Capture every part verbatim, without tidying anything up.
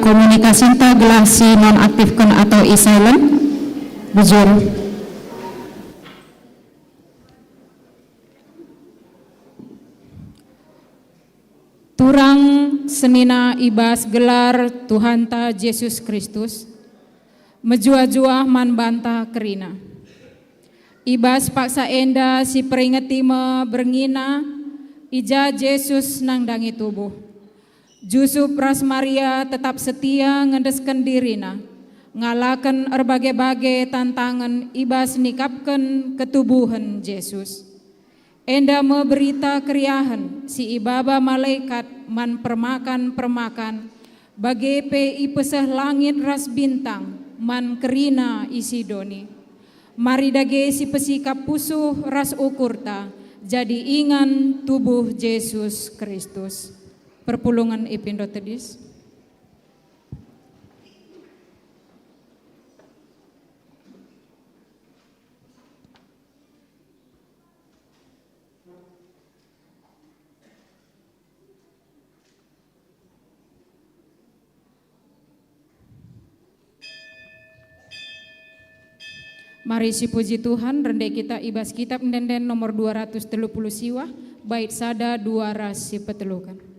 komunikasinta gelah si nonaktifken atau i-silent. Bujur. Turang senina i bas gelar Tuhanta Jesus Kristus, mejuah-juah man banta kerina. I bas paksa enda siperingeti me berngina i ja Jesus nandangi tubuh. Jusup ras Maria tetap setia ngendesken dirina, ngalaken erbage-bage tantangen i bas nikapken ketubuhen Jesus. Enda me berita keriahen si ibaba malekat man permakan-permakan, bage pe ipeseh langit ras bintang man kerina isi doni. Mari dage sipesikap pusuh ras ukurta, jadi ingan tubuh Jesus Kristus. Perpulungen ipindo tedis. Mari sipuji Tuhan, rende kita i bas Kitab Ende-enden nomor dua ratus telu puluh siwah, bait sada, dua ras sipeteluken.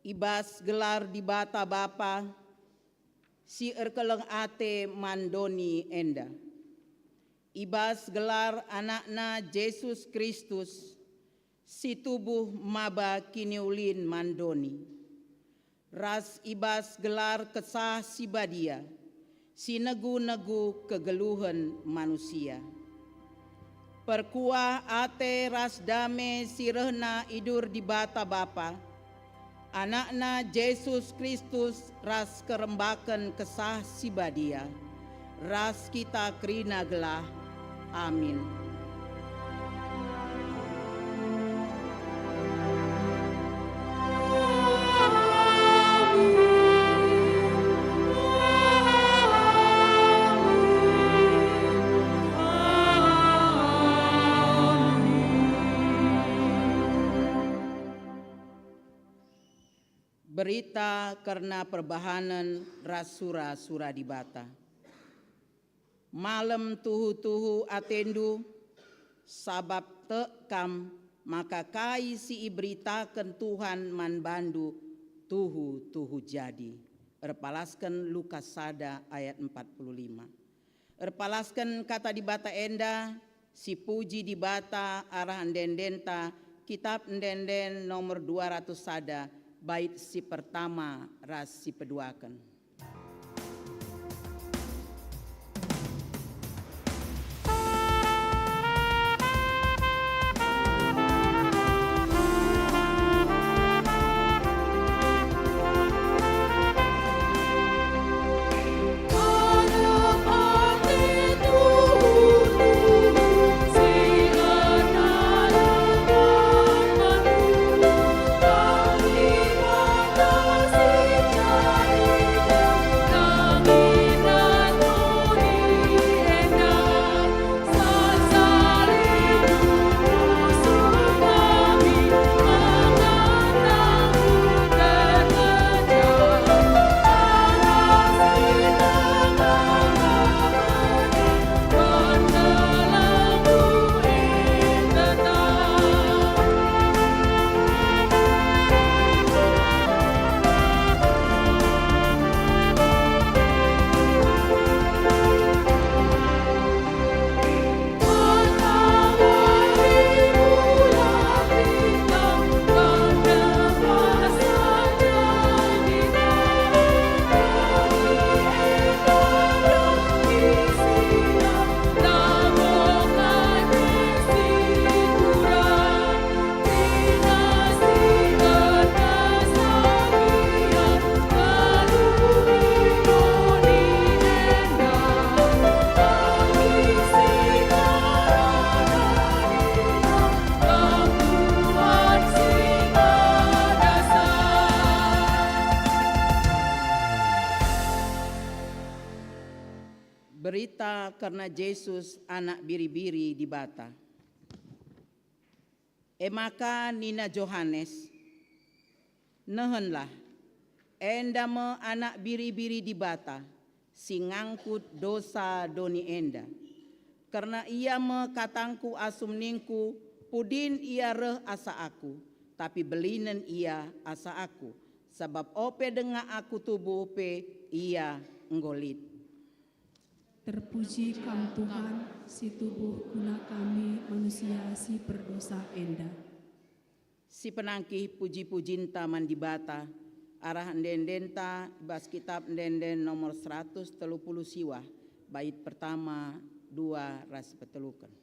I bas gelar Dibata Bapa si erkeleng ate man doni enda, i bas gelar AnakNa Jesus Kristus si tubuh maba kiniulin man doni, ras i bas gelar Kesah Si Badia si negu-negu kegeluhen manusia. Perkuah ate ras dame si rehna i dur Dibata Bapa, AnakNa Jesus Kristus ras kerembaken Kesah Si Badia, ras kita kerina gelah. Amin. Berita kerna perbahanen ras sura-sura Dibata. Malem tuhu-tuhu atendu, sabap tek kam maka kai si iberitaken Tuhan man bandu tuhu-tuhu jadi. Erpalasken Lukas sada ayat empat puluh lima. Erpalasken Kata Dibata enda, sipuji Dibata arah ende-endenta, Kitap Ende-enden nomor dua ratus sada, bait si pertama ras si peduaken. Berita kerna Jesus, Anak Biri-biri Dibata. E maka nina Johanes, "Nehenlah, enda me Anak Biri-biri Dibata, si ngangkut dosa doni enda. Kerna IA me katangKu asum ningKu, 'Pudin IA reh asa Aku, tapi belinen IA asa Aku, sabap ope denga Aku tubuh pe IA enggo lit.'" Terpuji Kam, Tuhan, si tubuh guna kami manusia si perdosa enda. Si penangkih puji-pujinta man Dibata, arah ende-endenta i bas Kitap Ende-enden nomor seratus telu puluh siwah, bait pertama, dua, ras peteluken.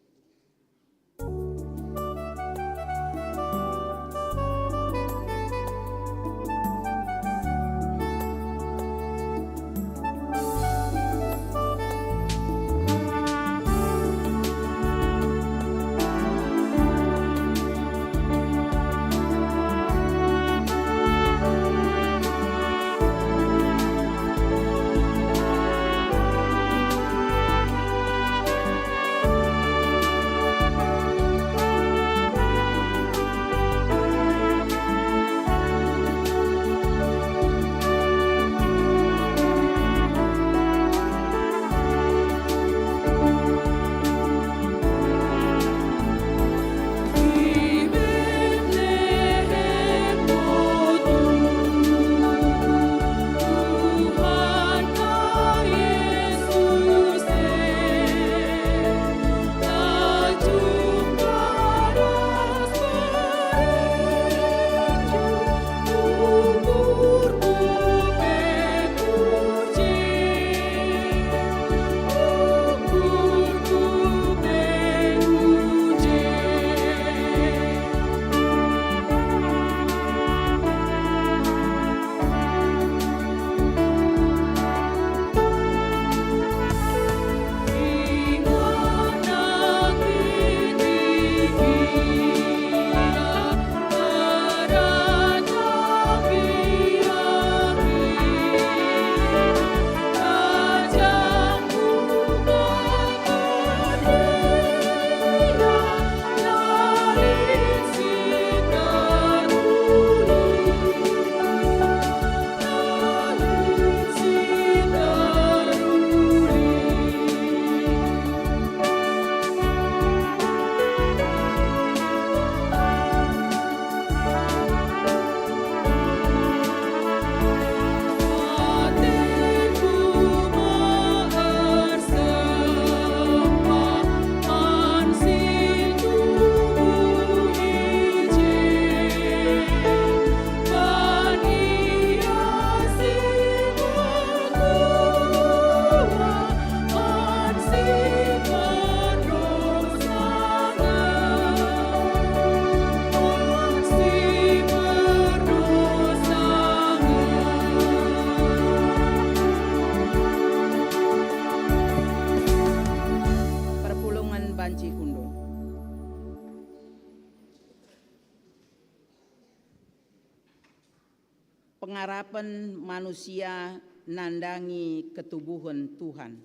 Pengarapen manusia nandangi ketubuhen Tuhan.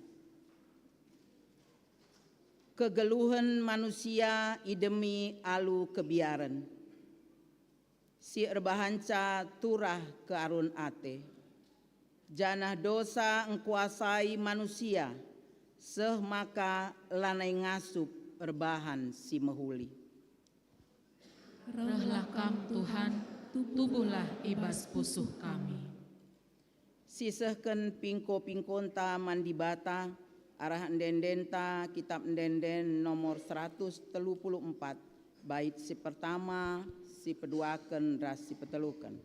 Kegeluhen manusia idemi alu kebiaren, si erbahanca turah kearun ate, janah dosa engkuasai manusia, seh maka lanai ngasup erbahan si mehuli. Rehlah Kam, Tuhan, tubuhlah i bas pusuh kami. Sisehken pingko-pingkonta man Dibata, arah ende-endenta Kitap Ende-enden nomor seratus telu puluh empat, bait si pertama, si peduaken, ras si peteluken.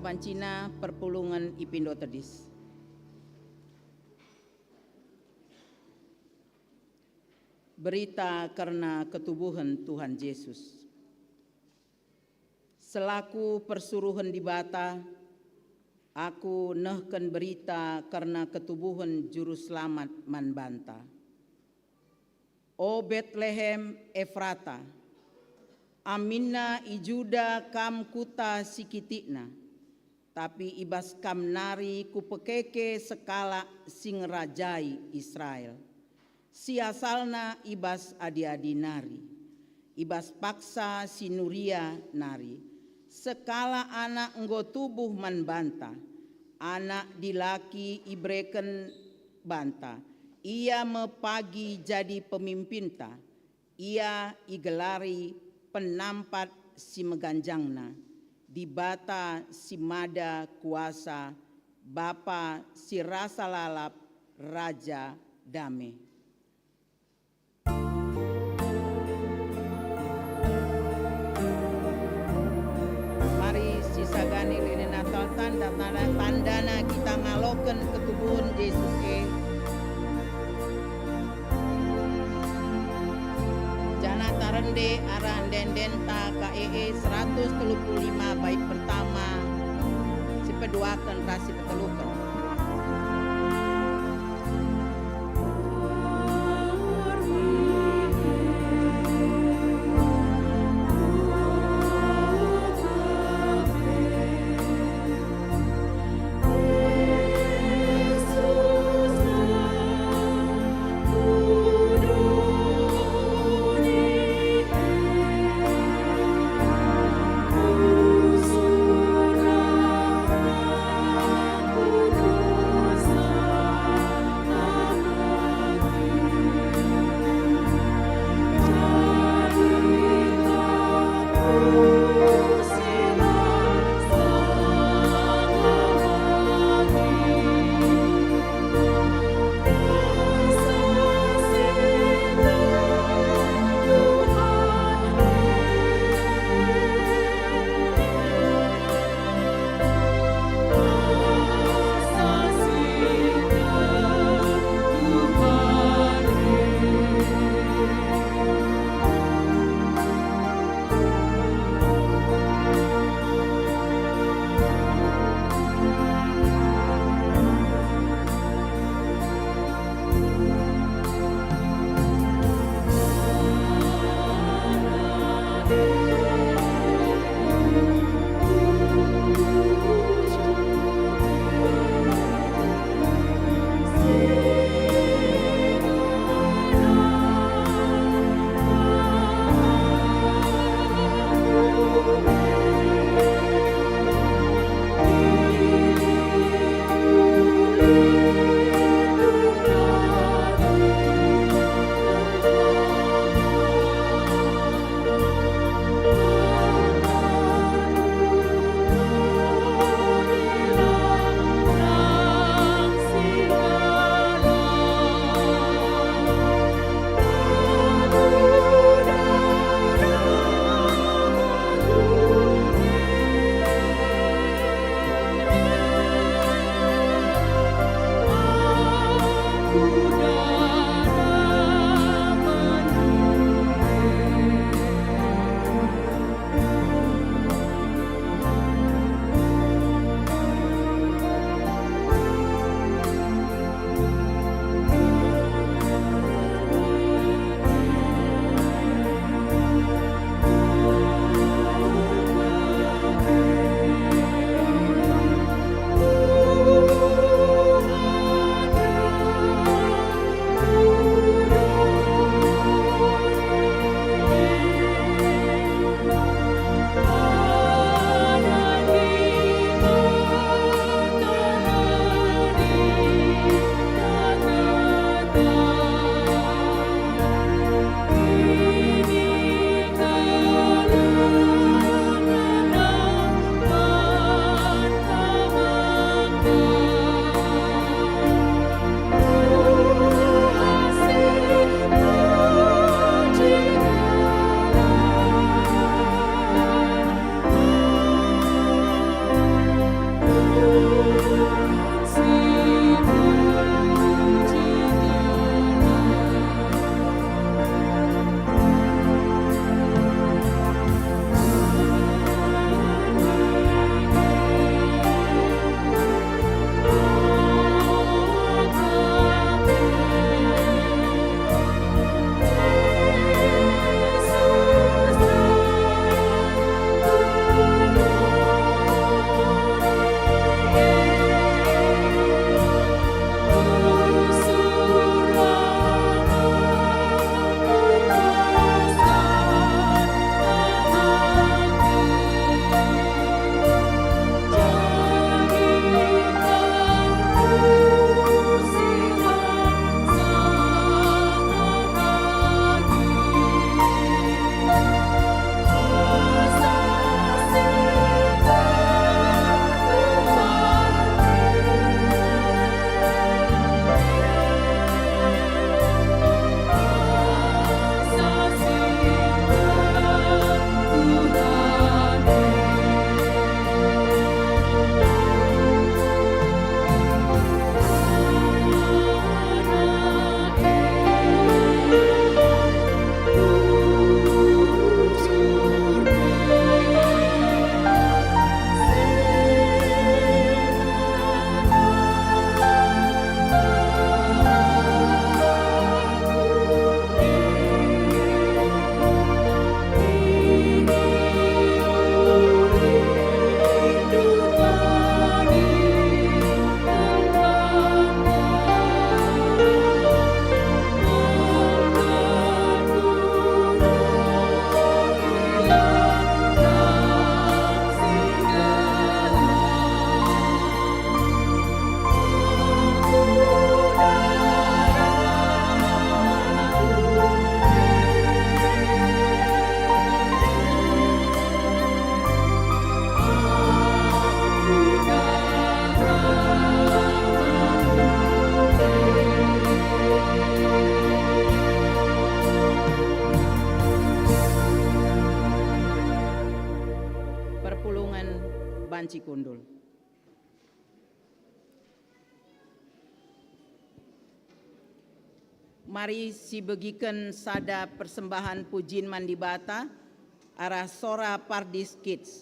Pancina perpulungen Ipindo Tedis. Berita kerna ketubuhen Tuhan Jesus. Selaku persuruhen Dibata, aku nehken berita kerna ketubuhen Juru Selamat man banta. O Betlehem Efrata, aminna i Juda kam kuta si kitikna, tapi i bas kam nari kupekeke sekalak si ngerajai Israel, si asalna i bas adi-adi nari, i bas paksa si nuria nari. Sekalak anak enggo tubuh man banta, anak dilaki ibereken banta, ia me pagi jadi pemimpinta. Ia igelari Penampat si Meganjangna, Dibata si Mada Kuasa, Bapa si Rasa Lalap, Raja Dame. Mari sisagani lini Natal tanda-tanda, tandana kita ngaloken ketubuhen Jesus e. Janah tarende arah ende-endenta K E E seratus telu puluh lima bait pertama si peduaken ras si peteluken. banci kundul. Mari sibegiken sada persembahan pujin man Dibata arah Sora Pardis Kids.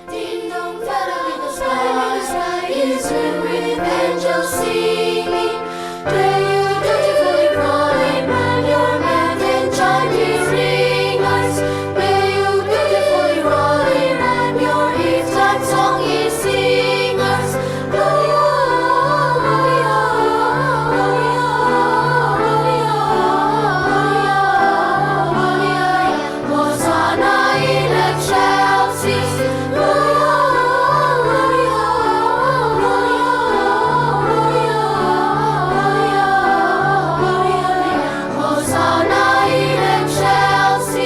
Ding dong, fiddle in the sky, sky is filled with angels singing. May you dutifully ride when your matin chime is ringing. May you dutifully ride when your Evening song is singing. Hosanna in excelsis. Hosanna in excelsis.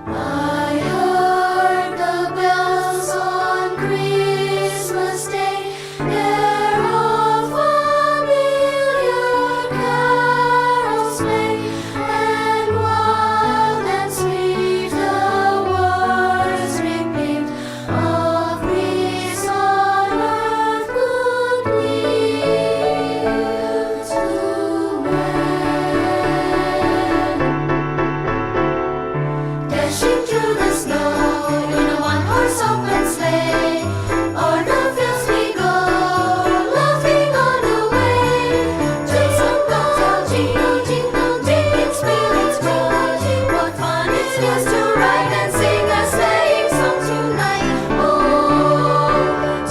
I heard the bells on Christmas Day. There are familiar carols play, and wild and sweet the words repeat of peace on earth, good will to men. Dashing through the snow in a one-horse open sleigh, o'er the fields we go, laughing all the way. Jingle bells, jingle, jingle, jingle, spirits bright. What fun it is to ride and sing a sleighing song tonight. Oh,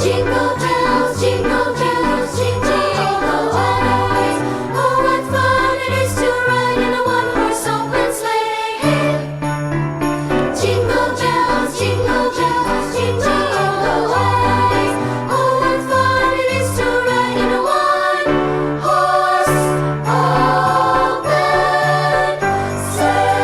jingle bells, jingle bells, jingle all the way. Oh, what fun it is to ride in a one-horse open sleigh. Hey! Jingle bells, jingle bells, jingle all the way. Oh, what fun it is to ride in a one-horse open sleigh.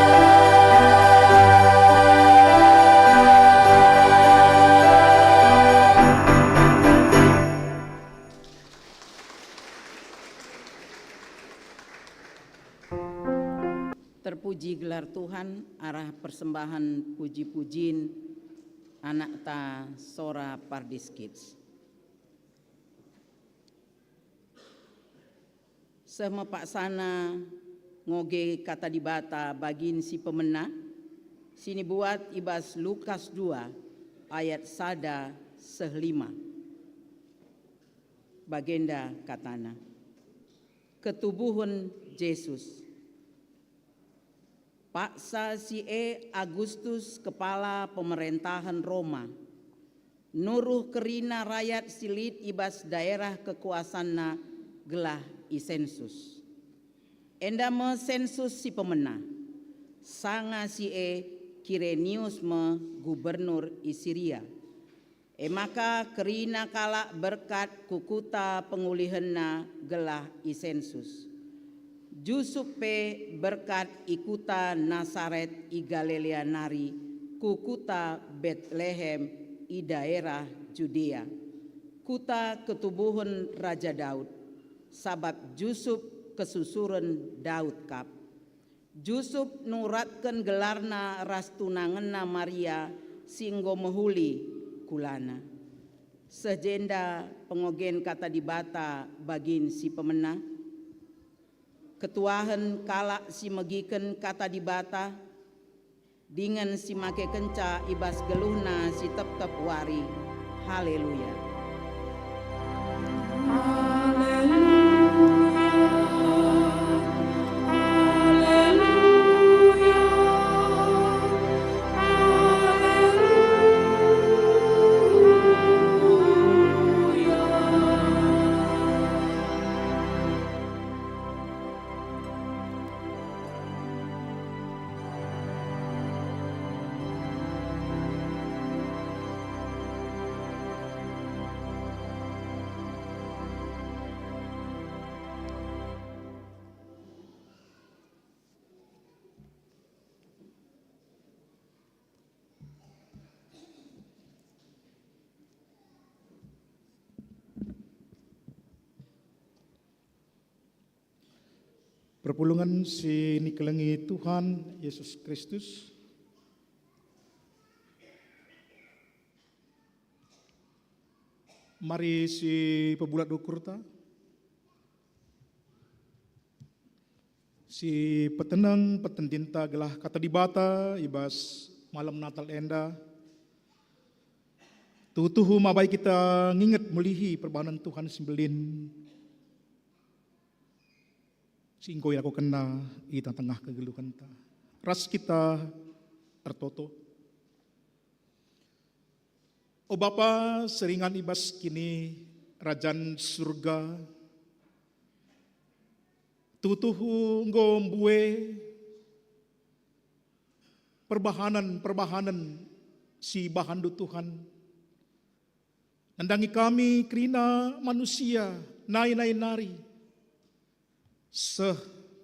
Terpuji gelar Tuhan arah persembahan puji-pujin anakta Sora Pardis Kids. Seh me paksana ngoge Kata Dibata bagin si pemena, si nibuat i bas Lukas dua ayat sada seh lima. Bagenda katana, ketubuhen Jesus. Paksa si e Agustus kepala pemerentahen Roma nuruh kerina rayat si lit i bas daerah kekuasanna gelah isensus. Enda me sensus si pemena. Sanga si e Kirenius me gubernur i Siria. E maka kerina kalak berkat ku kuta pengulihenna gelah isensus. Jusup pe berkat i kuta Nasaret i Galilea nari ku kuta Betlehem i daerah Judea, kuta ketubuhen Raja Daud, sabap Jusup kesusuren Daud kap. Jusup nuratken gelarna ras tunangenna Maria si enggo mehuli kulana. Seh jenda pengogen Kata Dibata bagin si pemena. Ketuahen kalak si megiken Kata Dibata, dingen si makekenca i bas geluhna si tep-tep wari. Haleluya! Perpulungen si nikelengi Tuhan Yesus Kristus. Mari si pebulat ukurta, si peteneng petendinta gelah Kata Dibata i bas malem Natal enda. Tuhu-tuhu mabai kita nginget mulihi perbahanen Tuhan si mbelin si enggo ilakokenNa i tengah-tengah kegeluhenta. Ras kita ertoto. O Bapa, si ringan i bas Kinirajan Surga, tuhu-tuhu enggo mbue perbahanen-perbahanen si ibahanNdu, Tuhan. Nandangi kami kerina manusia nai-nai nari seh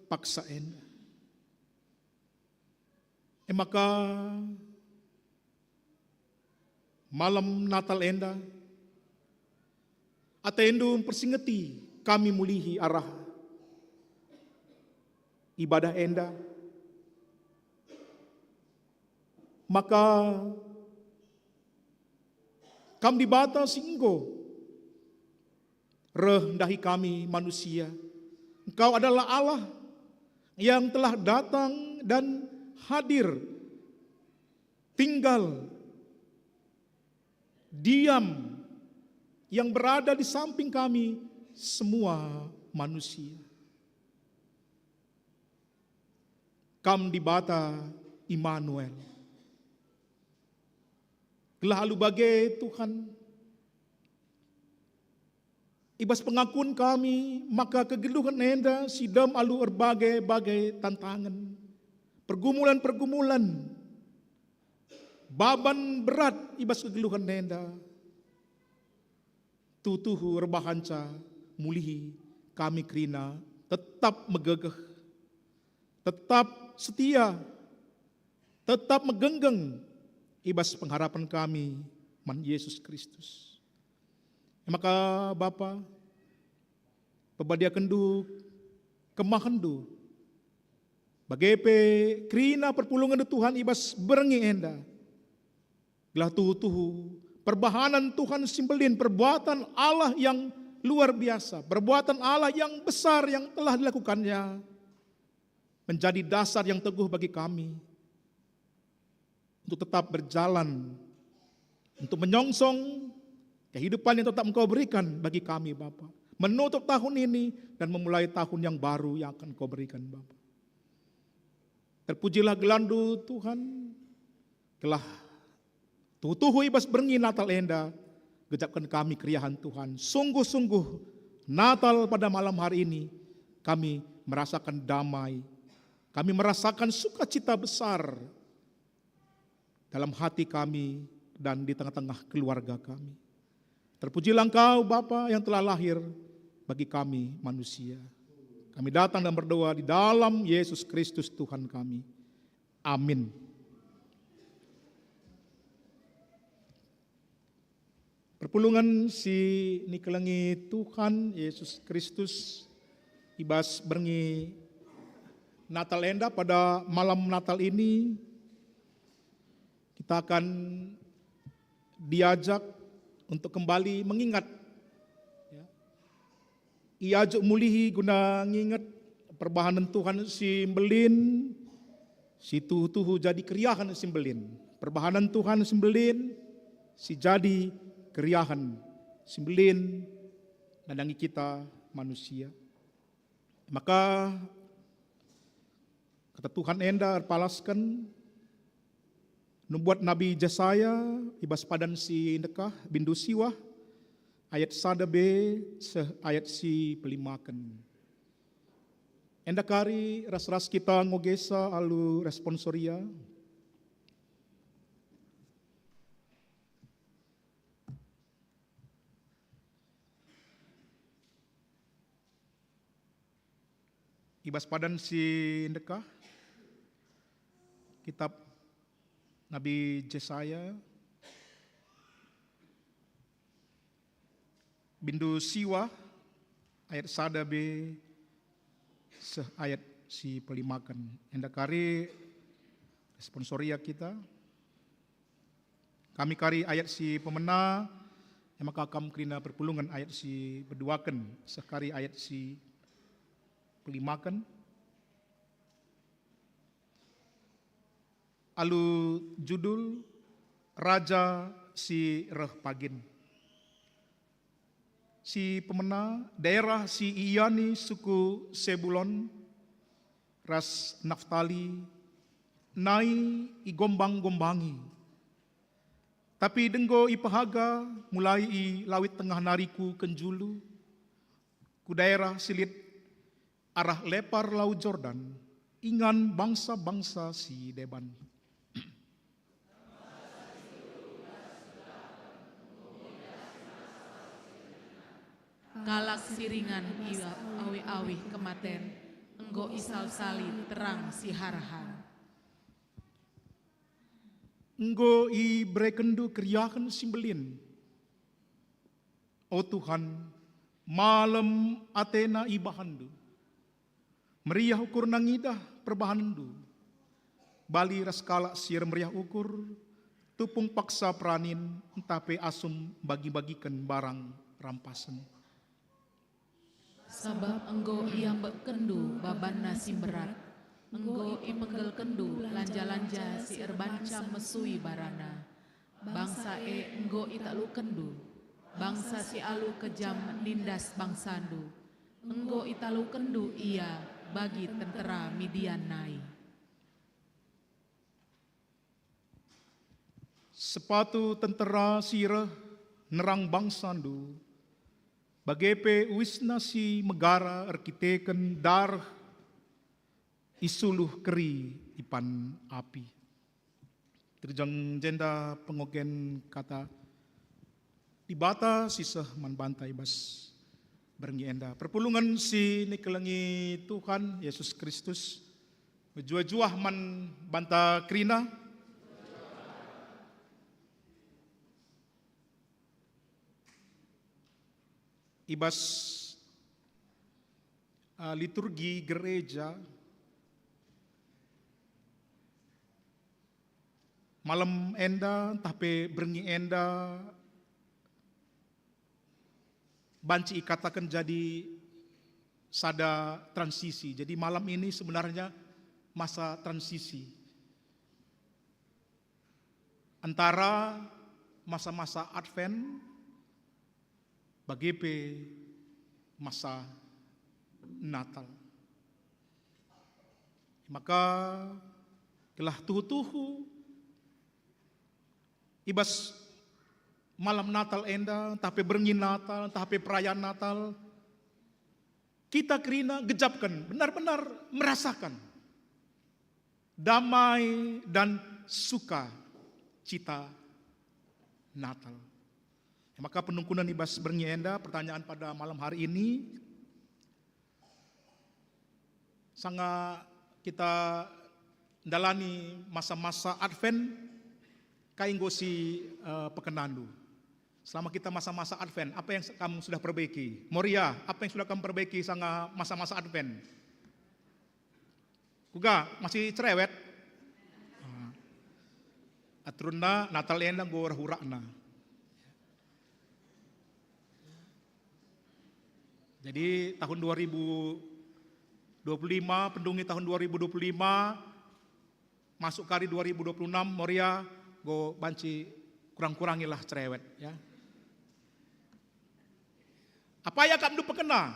paksa enda. E maka, malem Natal enda, ateNdu mpersingeti kami mulihi arah ibadah enda. Maka Kam Dibata si enggo reh ndahi kami manusia. Engkau adalah Allah yang telah datang dan hadir, tinggal, diam, yang berada di samping kami semua manusia. Kam Dibata Immanuel. Gelah alu bage, Tuhan, i bas pengakun kami maka kegeluhen enda si dem alu erbage-bage tantangen, pergumulan-pergumulan, baban berat i bas kegeluhen enda. Tuhu-tuhu erbahanca mulihi kami kerina tetap megegeh, tetap setia, tetap megenggeng i bas pengharapen kami man Yesus Kristus. E maka, Bapa, pebadiakenndu kemahenNdu, bage pe kerina perpulungenndu, Tuhan, i bas berngi enda. Gelah tuhu-tuhu perbahanen Tuhan si mbelin, perbuatan Allah yang Luar biasa, perbuatan Allah yang besar yang telah dilakukannya menjadi dasar yang teguh bagi kami untuk tetap berjalan, untuk menyongsong kehidupan yang tetap Engkau berikan bagi kami, Bapa, menutup tahun ini dan memulai tahun yang baru yang akan Engkau berikan, Bapa. Terpujilah gelarNdu, Tuhan, gelah tuhu-tuhu i bas berngi Natal enda, gejapken kami keriahen, Tuhan. Sungguh-sungguh, Natal pada malam hari ini, kami merasakan damai, kami merasakan sukacita besar dalam hati kami dan di tengah-tengah keluarga kami. Terpujilah Engkau, Bapa, yang telah lahir bagi kami manusia. Kami datang dan berdoa di dalam Yesus Kristus, Tuhan kami. Amin. Perpulungen si nikelengi Tuhan Yesus Kristus, i bas berngi Natal enda, pada malam Natal ini, kita akan diajak untuk kembali mengingat, ya, iajuk mulihi guna nginget perbahanen Tuhan si mbelin, si tuhu-tuhu jadi keriahen si mbelin. Perbahanen Tuhan si mbelin, si jadi keriahen si mbelin nandangi kita manusia. Maka kata Tuhan enda erpalasken nubuat Nabi Jesaya i bas padan si ndekah, bindu siwah, ayat sada b seh ayat si pelimaken. Enda kari ras-ras kita ngogesa alu responsoria. I bas padan si ndekah, kitab Nabi Jesaya, bindu siwah, ayat sada b seh ayat si pelimaken. Enda kari responsoria kita. Kami kari ayat si pemena, e maka kam kerina perpulungen ayat si peduaken, seh kari ayat si pelimaken. Alu judul Raja si Reh Pagin. Si pemena, daerah si iani suku Sebulon ras Naftali, nai igombang-gombangi. Tapi denggo ipehaga mulai i Lawit Tengah nari ku kenjulu, ku daerah si lit arah lepar Lau Jordan, ingan bangsa-bangsa si deban. Kalak si ringan i awih-awih kematen, enggo isalsali terang si har-har. Enggo iberekenndu keriahen si mbelin. O Tuhan, malem atena ibahanndu. Meriah ukurna ngidah perbahanenndu. Bali ras kalak si ermeriah ukur, tupung paksa peranin, ntah pe asum mbagi-bagiken barang rampasen. Sabap enggo iambekkenndu babanna si mberat, enggo ipenggelkenndu lanja-lanja si erbancam mesui barana. Bangsa e enggo itaklukenndu, bangsa si alu kejam nindas bangsandu. Enggo italukenndu ia bagi tentera Midian nai. Sepatu tentera si reh nerang bangsandu, bage pe uisna si megara erkiteken dareh isuluh keri ipan api. Terjeng jenda pengogen kata Dibata si seh man banta i bas berngi enda. Perpulungen si nikelengi Tuhan Yesus Kristus, mejuah-juah man banta kerina. I bas, eh, liturgi gereja, malem enda ntah pe berngi enda banci ikataken jadi sada transisi. Jadi malam ini sebenarnya masa transisi antara masa-masa Advent bage pe masa Natal. Maka gelah tuhu-tuhu i bas malam Natal enda, ntah pe berngi Natal, ntah pe perayaan Natal, kita kerina gejapken, benar-benar merasakan damai dan sukacita Natal. Maka penungkunen i bas berngi enda, pertanyaan pada malam hari ini, sanga kita ndalani masa-masa Advent, kai enggo si, eh, pekenandu? Selama kita masa-masa Advent, apa yang kamu sudah perbaiki? Moria, apa yang sudah kamu perbaiki sanga masa-masa Advent? Kuga, masih cerewet? Ah. Aturna Natal enda enggo reh urakna. Jadi tahun dua ribu dua puluh lima, pendungi tahun dua ribu dua puluh lima, masuk kari dua ribu dua puluh enam, Moria, enggo banci kurang-kurangilah cerewet, ya. Apai akapndu pekena?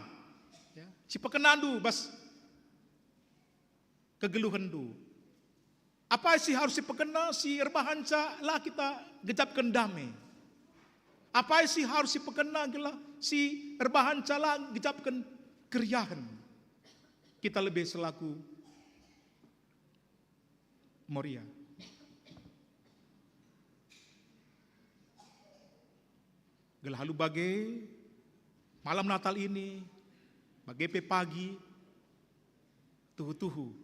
Ya. Si pekenandu bas kegeluhenndu. Apai si harus sipekena si erbahanca la kita gejapken dame? Apai si harus sipekena gelah si erbahanca la gejapken keriahen? Kita lebe selaku Moria. Gelah alu bage, malam Natal ini, bage pe pagi, tuhu-tuhu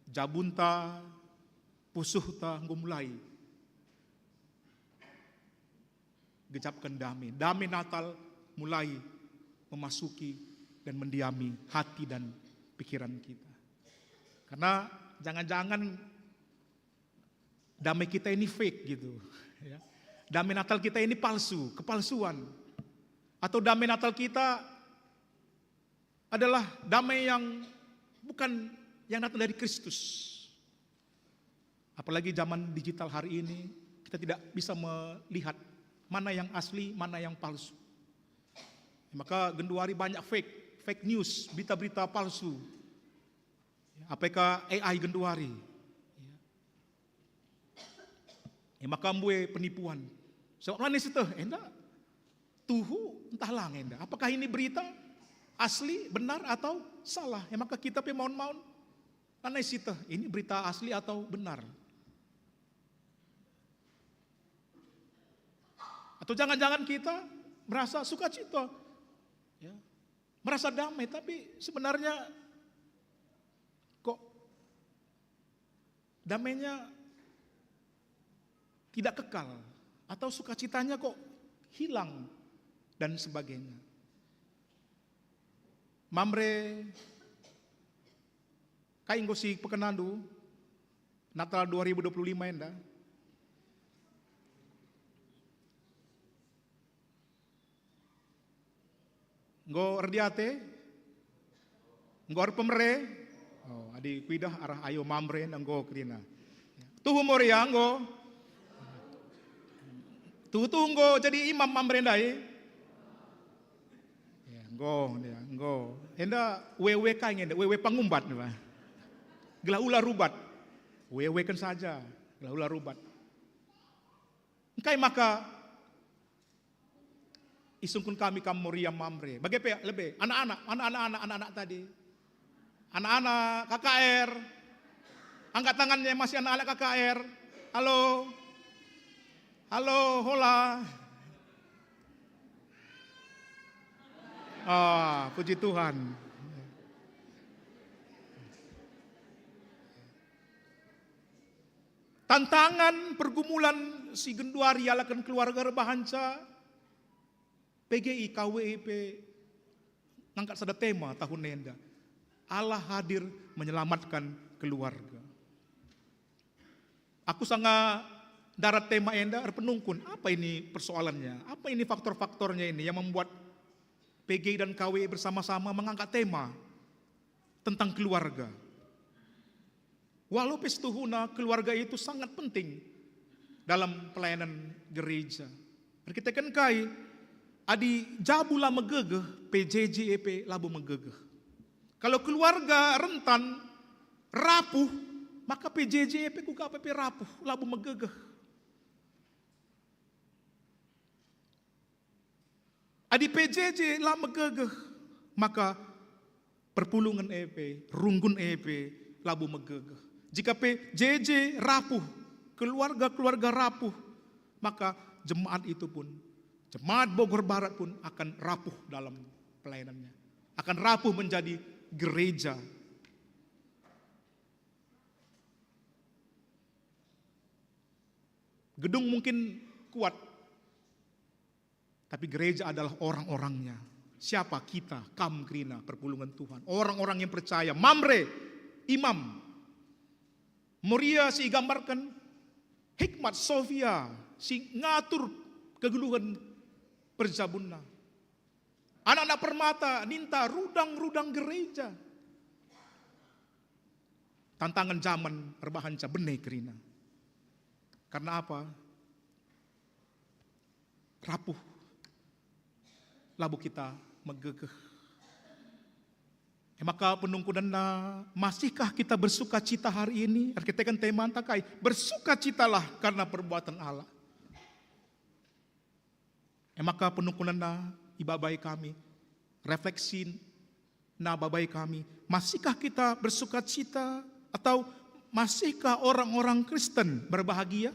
jabunta, pusuhta enggo mulai gejapken dame. Dame Natal mulai memasuki dan mendiami hati dan pikiran kita. Karena jangan-jangan damai kita ini fake gitu, ya. Damai Natal kita ini palsu, kepalsuan. Atau damai Natal kita adalah damai yang bukan, yang datang dari Kristus. Apalagi zaman digital hari ini, kita tidak bisa melihat mana yang asli, mana yang palsu. Maka genduari banyak fake, fake news, berita-berita palsu. Apa ka A I genduari. Ya, maka mbue penipuan. Sebab lanai sieteh, enda tuhu ntah lang enda. Apakah ini berita asli, benar atau salah? Ya, maka kita pe maun-maun lanai sieteh, ini berita asli atau benar. Atau jangan-jangan kita merasa sukacita, ya, merasa damai, tapi sebenarnya kok damainya tidak kekal, atau sukacitanya kok hilang, dan sebagainya. Mamre, kai enggo si pekenandu Natal dua ribu dua puluh lima enda? Enggo erdiate? Enggo erpemere? Oh, adi kuidah arah Ayo Mamre enggo kerina. Tuhu Moria enggo? Tuhu-tuhu enggo jadi imam Mamre ndai? Ya, enggo, ya, enggo. Enda wewe kai nge enda, wewe pangumbat, Pak. Gelah ula rubat. Weweken saja, gelah ula rubat. Engkai maka isungkun kami kam Moria Mamre? Bage pe lebe, anak-anak, anak-anak, anak-anak tadi. Anak-anak K K R. Angkat tangannya masih anak-anak K K R. Halo. Halo, hola. Ah, puji Tuhan. Tantangan pergumulan si genduari ialaken keluarga erbahanca, P G I K W I pe ngangkat sada tema tahun enda, Allah hadir menyelamatkan keluarga. Aku sanga darat tema enda erpenungkun, apa ini persoalannya? Apa ini faktor-faktornya ini yang membuat P G dan K W bersama-sama mengangkat tema tentang keluarga? Walau pe situhuna keluarga itu sangat penting dalam pelayanan gereja. Erkiteken kai? Adi jabu la megegeh, P J J e pe labo megegeh. Kalau keluarga rentan, rapuh, maka P J J e pe kuga pe rapuh, labo megegeh. Adi P J J la megegeh, maka perpulungen e pe, runggun e pe labo megegeh. Jika P J J rapuh, keluarga-keluarga rapuh, maka jemaat itu pun, jemaat Bogor Barat pun akan rapuh dalam pelayanannya, akan rapuh menjadi gereja. Gedung mungkin kuat, tapi gereja adalah orang-orangnya. Siapa kita, kam kerina perpulungen Tuhan? Orang-orang yang percaya. Mamre, imam. Moria si igambarken hikmat, Sofia si ngatur kegeluhen perjabunna. Anak-anak permata ninta rudang-rudang gereja. Tantangan jaman erbahanca bene kerina. Karena apa? Rapuh. Labo kita megegeh. E maka penungkunenna, masihkah kita bersuka cita hari ini? Erkiteken temanta kai? Bersukacitalah karena perbuatan Allah. E maka penungkunenna ibabai kami, refleksi na babai kami, masihkah kita bersuka cita atau masihkah orang-orang Kristen berbahagia?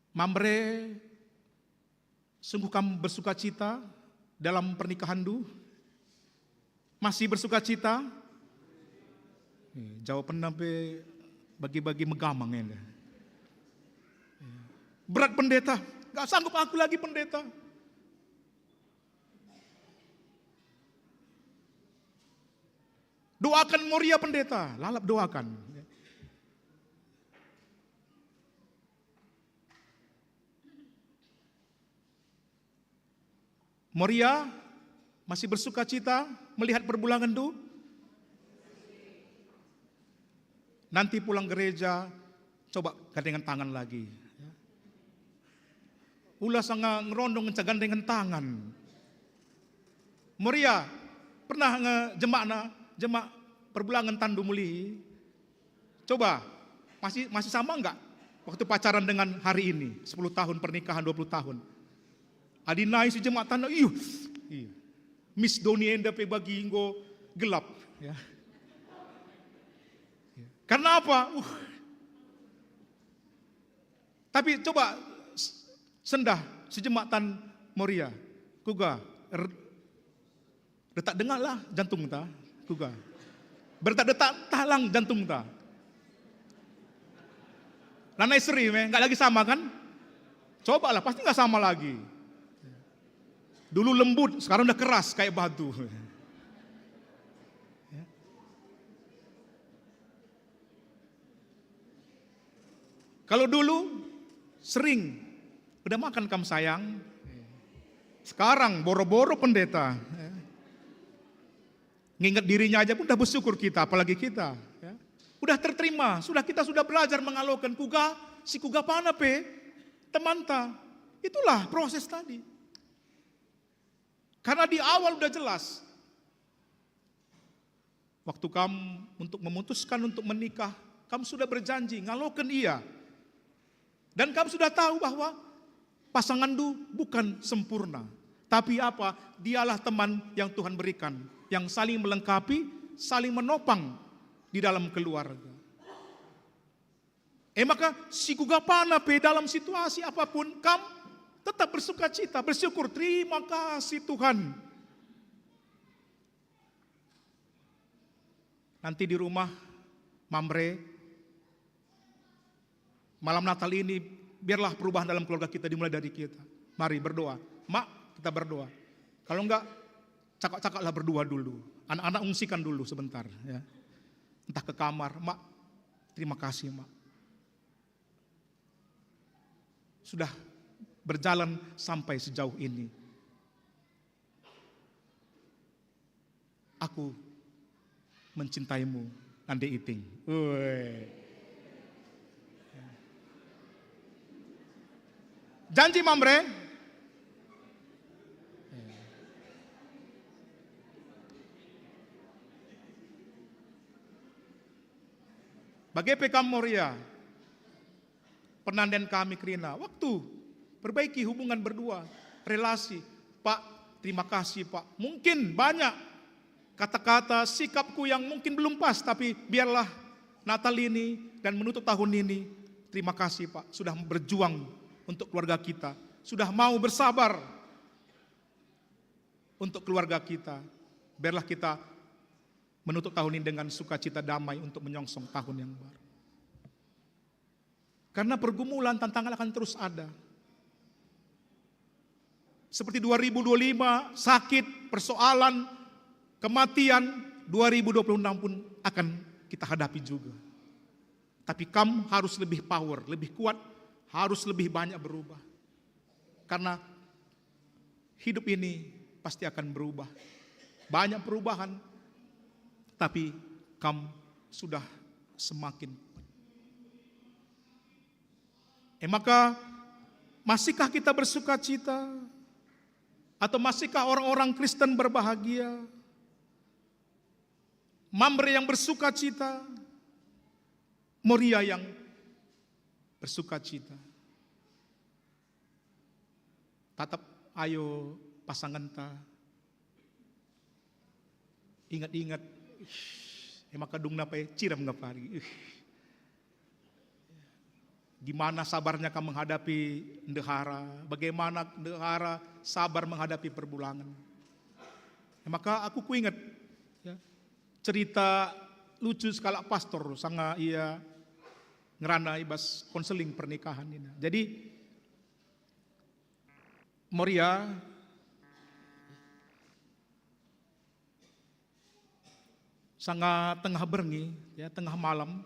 Mamre, sungguh kam bersuka cita dalam pernikahandu? Masih bersuka cita? Eh, jawabanna pe bagi-bagi megamang enda. Berat pendeta, gak sanggup aku lagi pendeta. Doakan Moria pendeta, lalap doakan. Moria masih bersuka cita melihat perbulangenndu? Nanti pulang gereja, coba gandengan tangan lagi. Ula sanga ngerondong ngenca gandengan tangan. Moria, pernah nge jemakna, jemak perbulangen tandu muli? Coba, masih, masih sama enggak waktu pacaran dengan hari ini? Sepuluh tahun pernikahan, dua puluh tahun. Adi nai si jemak tandu, iyuh, iya. Mis doni enda pe bagi enggo gelap, ya. Ya. Karena apa? Uh. Tapi coba s-, sendah si jemak tan Moria. Kuga? Er-, detak denga lah jantungta. Kuga? Berdetak-detak talang jantungta. Lanai seri me, nggak lagi sama kan? Cobalah, pasti nggak sama lagi. Dulu lembut, sekarang udah keras kayak batu. Ya. Kalau dulu sering, "Udah makan kam, sayang?" Sekarang boro-boro pendeta. Nginget dirinya aja pun udah bersyukur kita, apalagi kita. Ya. Udah terterima, sudah, kita sudah belajar mengaloken kuga, si kuga pana pe temanta. Itulah proses tadi. Karena di awal udah jelas, waktu kam untuk memutuskan untuk menikah, kam sudah berjanji ngaloken ia. Dan kam sudah tahu bahwa pasanganndu bukan sempurna. Tapi apa? Dialah teman yang Tuhan berikan, yang saling melengkapi, saling menopang di dalam keluarga. E maka, si kuga pana pe dalam situasi apapun, kam tetap bersuka cita, bersyukur, "Terima kasih, Tuhan." Nanti di rumah, Mamre, malam Natal ini, biarlah perubahan dalam keluarga kita dimulai dari kita. Mari berdoa. Mak, kita berdoa. Kalau enggak, cakap-cakaplah berdua dulu. Anak-anak ungsikan dulu sebentar, ya. Entah ke kamar, Mak, Terima kasih, Mak. Sudah berjalan sampai sejauh ini. Aku mencintaimu, Nande Iting. Woi. Janji, Mamre? Bage pe kam, Moria. Penanden kami kerina. Waktu perbaiki hubungan berdua, relasi. Pak, terima kasih, Pak. Mungkin banyak kata-kata, sikapku yang mungkin belum pas, tapi biarlah Natal ini dan menutup tahun ini, terima kasih, Pak, sudah berjuang untuk keluarga kita, sudah mau bersabar untuk keluarga kita. Biarlah kita menutup tahun ini dengan sukacita damai untuk menyongsong tahun yang baru. Karena pergumulan, tantangan akan terus ada. Seperti dua ribu dua lima, sakit, persoalan, kematian, dua ribu dua puluh enam pun akan kita hadapi juga. Tapi kam harus lebih power, lebih kuat, harus lebih banyak berubah. Karena hidup ini pasti akan berubah. Banyak perubahan, tapi kam sudah semakin kuat. E maka, masihkah kita bersuka cita? Atau masihkah orang-orang Kristen berbahagia? Mamre yang bersuka cita, Moria yang bersuka cita. Tatap ayo pasangenta inget-inget, ish, e maka dungna pe cirem nge pari. Ih. Gimana sabarnya kam menghadapi ndehara, bagaimana ndehara sabar menghadapi perbulangan. E maka aku kuinget, ya, cerita lucu sekalak pastor sanga ia ngerana i bas konseling pernikahan ini. Jadi, Moria, sanga tengah berngi, ya, tengah malam,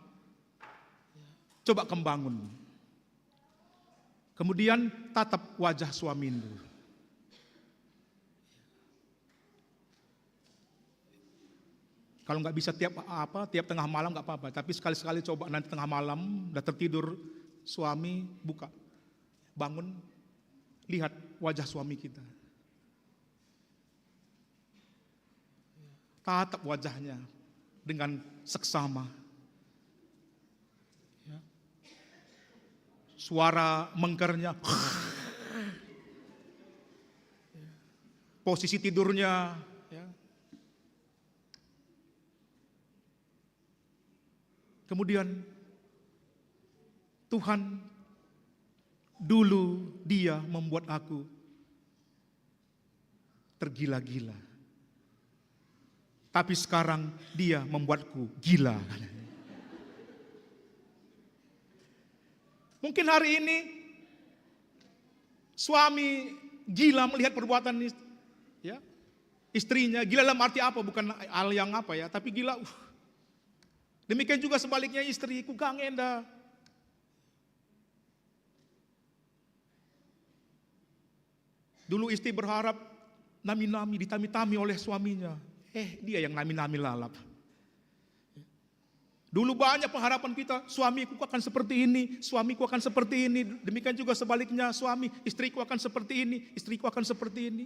coba kam bangun. Kemudian tatap wajah suamindu. Kalau nggak bisa tiap apa, tiap tengah malam nggak apa-apa, tapi sekali-sekali coba nanti tengah malam, udah tertidur suami, buka, bangun, lihat wajah suami kita. Tatap wajahnya dengan seksama. Ya. Suara mengkernya, posisi tidurnya, ya. Kemudian, Tuhan, dulu Dia membuat aku tergila-gila, tapi sekarang Dia membuatku gila. Mungkin hari ini suami gila melihat perbuatan is-, ya, istrinya. Gila dalam arti apa? Bukan hal yang apa, ya, tapi gila, uh. Demikian juga sebaliknya istri, "Kuga nge enda?" Dulu istri berharap nami-nami, ditami-tami oleh suaminya. Eh, dia yang nami-nami lalap. Dulu banyak pengharapan kita, "Suamiku akan seperti ini, suamiku akan seperti ini." Demikian juga sebaliknya, suami, "Istriku akan seperti ini, istriku akan seperti ini.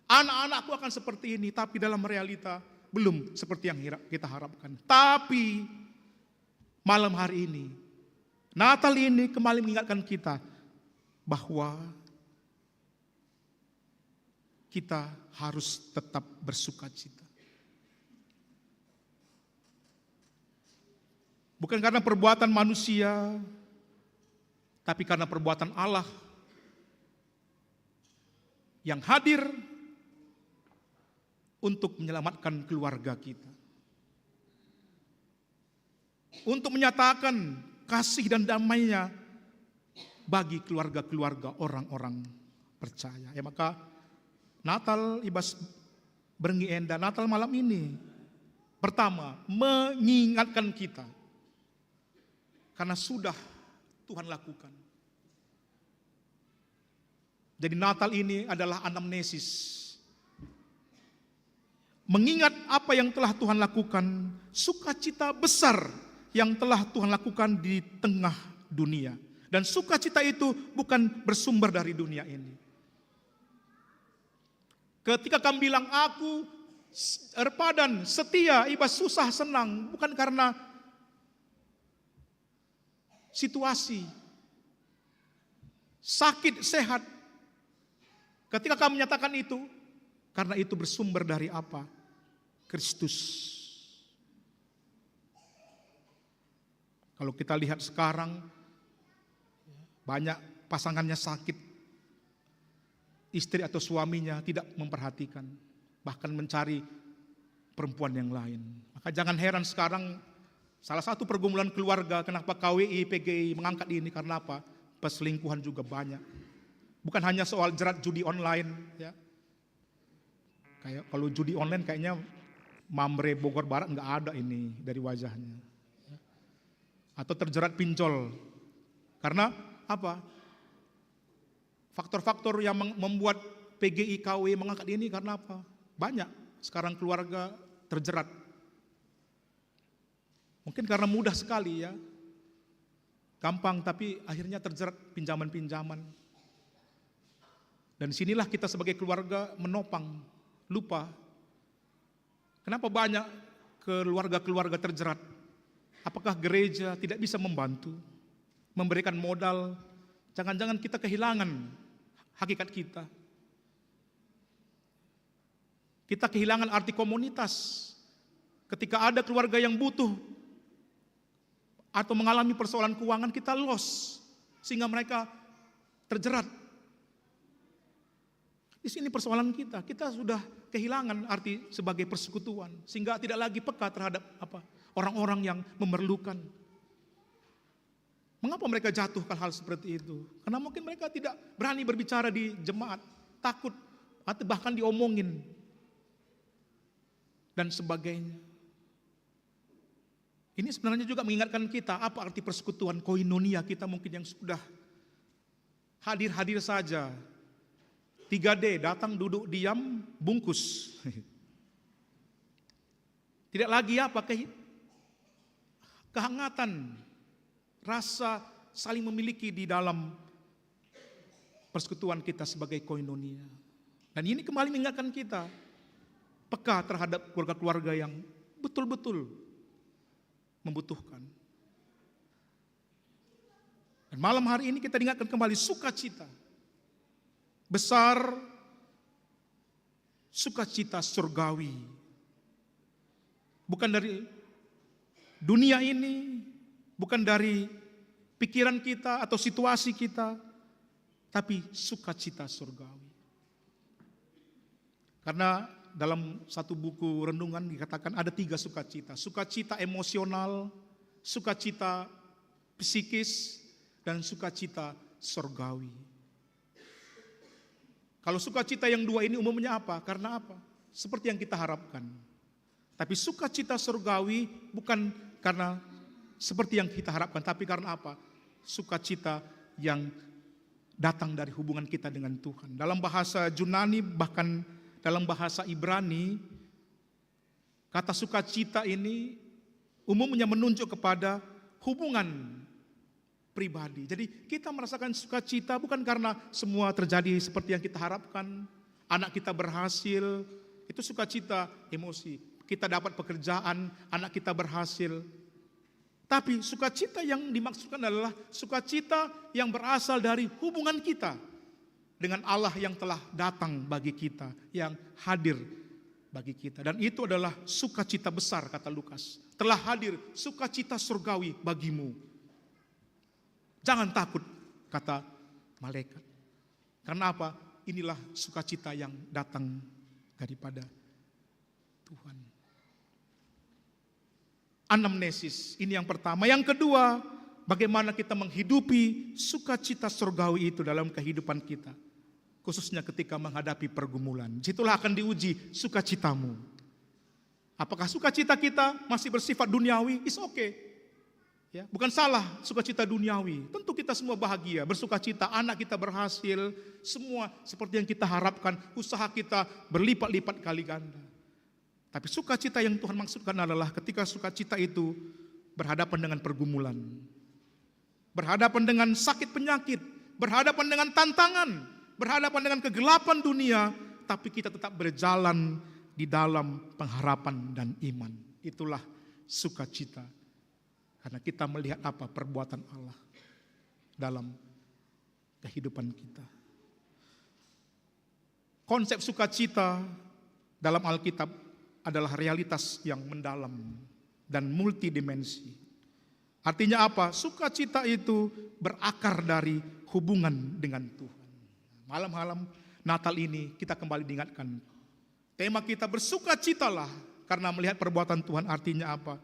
Anak-anakku akan seperti ini." Tapi dalam realita, belum seperti yang hira-, kita harapkan. Tapi malam hari ini, Natal ini kembali mengingatkan kita bahwa kita harus tetap bersukacita. Bukan karena perbuatan manusia, tapi karena perbuatan Allah yang hadir untuk menyelamatkan keluarga kita, untuk menyatakan kasih dan damai-Nya bagi keluarga-keluarga orang-orang percaya. Ya, maka Natal i bas berngi enda, Natal malam ini, pertama, mengingatkan kita Karena sudah Tuhan lakukan. Jadi Natal ini adalah anamnesis. Mengingat apa yang telah Tuhan lakukan, sukacita besar yang telah Tuhan lakukan di tengah dunia. Dan sukacita itu bukan bersumber dari dunia ini. Ketika kamu bilang, "Aku s-, erpadan, setia, i bas susah, senang," bukan karena situasi, sakit, sehat. Ketika kamu menyatakan itu, karena itu bersumber dari apa? Kristus. Kalau kita lihat sekarang, banyak pasangannya sakit, istri atau suaminya tidak memperhatikan, bahkan mencari perempuan yang lain. Maka jangan heran sekarang salah satu pergumulan keluarga kenapa K W I, P G I mengangkat ini, karena apa? Perselingkuhan juga banyak. Bukan hanya soal jerat judi online, ya. Kayak kalau judi online kayaknya Mamre Bogor Barat nggak ada ini dari wajahnya. Atau terjerat pinjol. Karena apa? Faktor-faktor yang meng-, membuat P G I K W mengangkat ini karena apa? Banyak sekarang keluarga terjerat. Mungkin karena mudah sekali, ya. Gampang, tapi akhirnya terjerat pinjaman-pinjaman. Dan sinilah kita sebagai keluarga menopang, lupa. Kenapa banyak keluarga-keluarga terjerat? Apakah gereja tidak bisa membantu, memberikan modal? Jangan-jangan kita kehilangan hakikat kita. Kita kehilangan arti komunitas. Ketika ada keluarga yang butuh atau mengalami persoalan keuangan, kita lost, sehingga mereka terjerat. Di sini persoalan kita. Kita sudah kehilangan arti sebagai persekutuan, sehingga tidak lagi peka terhadap apa, orang-orang yang memerlukan. Mengapa mereka jatuh ke hal seperti itu? Karena mungkin mereka tidak berani berbicara di jemaat, takut, atau bahkan diomongin, dan sebagainya. Ini sebenarnya juga mengingatkan kita apa arti persekutuan koinonia kita mungkin yang sudah hadir-hadir saja. Tiga D, datang, duduk, diam, bungkus. Tidak lagi apa, kehi-, kehangatan, rasa saling memiliki di dalam persekutuan kita sebagai koinonia. Dan ini kembali mengingatkan kita peka terhadap keluarga-keluarga yang betul-betul membutuhkan. Dan malam hari ini kita diingatkan kembali sukacita besar, sukacita surgawi. Bukan dari dunia ini, bukan dari pikiran kita atau situasi kita, tapi sukacita surgawi. Karena dalam satu buku renungan dikatakan ada tiga sukacita. Sukacita emosional, sukacita psikis, dan sukacita sorgawi. Kalau sukacita yang dua ini umumnya apa? Karena apa? Seperti yang kita harapkan. Tapi sukacita sorgawi bukan karena seperti yang kita harapkan, tapi karena apa? Sukacita yang datang dari hubungan kita dengan Tuhan. Dalam bahasa Junani, bahkan dalam bahasa Ibrani, kata sukacita ini umumnya menunjuk kepada hubungan pribadi. Jadi kita merasakan sukacita bukan karena semua terjadi seperti yang kita harapkan, anak kita berhasil, itu sukacita emosi. Kita dapat pekerjaan, anak kita berhasil. Tapi sukacita yang dimaksudkan adalah sukacita yang berasal dari hubungan kita dengan Allah yang telah datang bagi kita, yang hadir bagi kita. Dan itu adalah sukacita besar, kata Lukas. Telah hadir sukacita surgawi bagimu. Jangan takut, kata malaikat. Karena apa? Inilah sukacita yang datang daripada Tuhan. Anamnesis, ini yang pertama. Yang kedua, bagaimana kita menghidupi sukacita surgawi itu dalam kehidupan kita. Khususnya ketika menghadapi pergumulan. Situlah akan diuji sukacitamu. Apakah sukacita kita masih bersifat duniawi? It's okay. Ya, bukan salah sukacita duniawi. Tentu kita semua bahagia, bersukacita, anak kita berhasil, semua seperti yang kita harapkan, usaha kita berlipat-lipat kali ganda. Tapi sukacita yang Tuhan maksudkan adalah ketika sukacita itu berhadapan dengan pergumulan, berhadapan dengan sakit penyakit, berhadapan dengan tantangan, berhadapan dengan kegelapan dunia, tapi kita tetap berjalan di dalam pengharapan dan iman. Itulah sukacita. Karena kita melihat apa perbuatan Allah dalam kehidupan kita. Konsep sukacita dalam Alkitab adalah realitas yang mendalam dan multidimensi. Artinya apa? Sukacita itu berakar dari hubungan dengan Tuhan. Malam-malam Natal ini kita kembali diingatkan. Tema kita, "Bersukacitalah karena melihat perbuatan Tuhan." Artinya apa?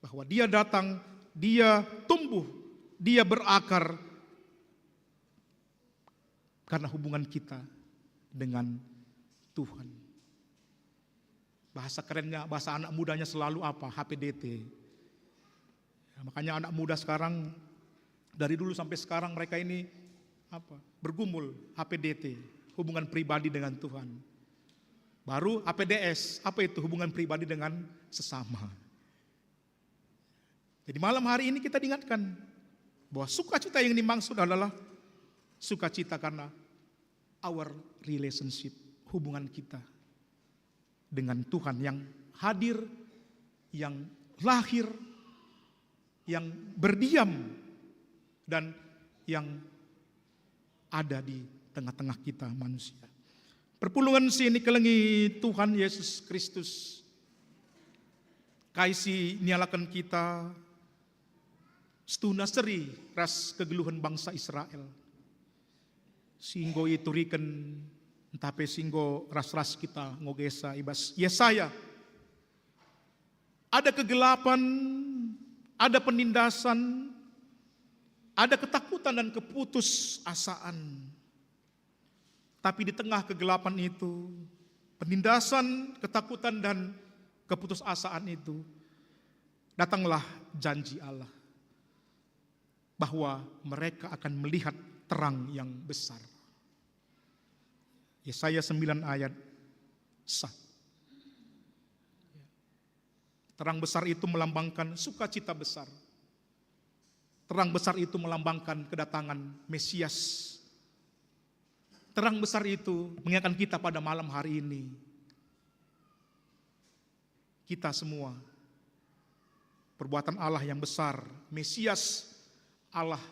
Bahwa Dia datang, Dia tumbuh, Dia berakar karena hubungan kita dengan Tuhan. Bahasa kerennya, bahasa anak mudanya selalu apa? H P D T. Ya, makanya anak muda sekarang, dari dulu sampai sekarang, mereka ini apa? Bergumul H P D T, hubungan pribadi dengan Tuhan. Baru H P D S, apa itu? Hubungan pribadi dengan sesama. Jadi, malam hari ini kita diingatkan bahwa sukacita yang dimaksud adalah sukacita karena our relationship, hubungan kita dengan Tuhan yang hadir, yang lahir, yang berdiam, dan yang ada di tengah-tengah kita manusia. Perpulungen si nikelengi Tuhan Yesus Kristus, kai si nialaken kita, situhuna seri ras kegeluhen bangsa Israel si enggo ituriken, ntah pe si enggo ras-ras kita ngogesa i bas Yesaya. Ada kegelapan, ada penindasan, ada ketakutan dan keputusasaan. Tapi di tengah kegelapan itu, penindasan, ketakutan, dan keputusasaan itu, datanglah janji Allah bahwa mereka akan melihat terang yang besar. Yesaya sembilan ayat satu. Terang besar itu melambangkan sukacita besar. Terang besar itu melambangkan kedatangan Mesias. Terang besar itu mengingatkan kita pada malam hari ini. Kita semua, perbuatan Allah yang besar, Mesias Allah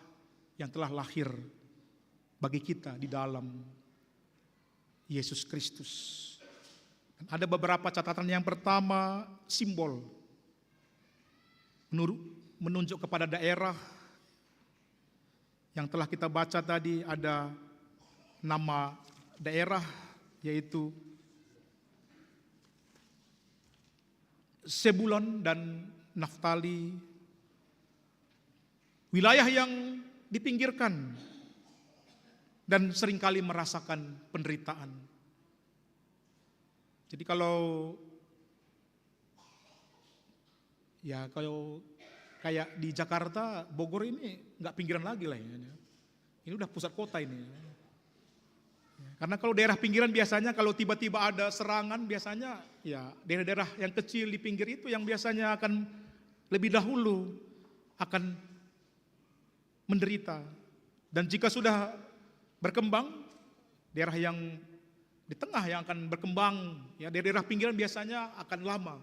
yang telah lahir bagi kita di dalam Yesus Kristus. Dan ada beberapa catatan. Yang pertama, simbol. Menuru-, menunjuk kepada daerah. Yang telah kita baca tadi, ada nama daerah, yaitu Sebulon dan Naftali, wilayah yang dipinggirkan dan seringkali merasakan penderitaan. Jadi kalau, ya, kalau kayak di Jakarta, Bogor ini nggak pinggiran lagi lah ya. Ini udah pusat kota ini. Ya, karena kalau daerah pinggiran biasanya kalau tiba-tiba ada serangan, biasanya ya daerah-daerah yang kecil di pinggir itu yang biasanya akan lebih dahulu akan menderita. Dan jika sudah berkembang, daerah yang di tengah yang akan berkembang, ya, daerah-daerah pinggiran biasanya akan lama.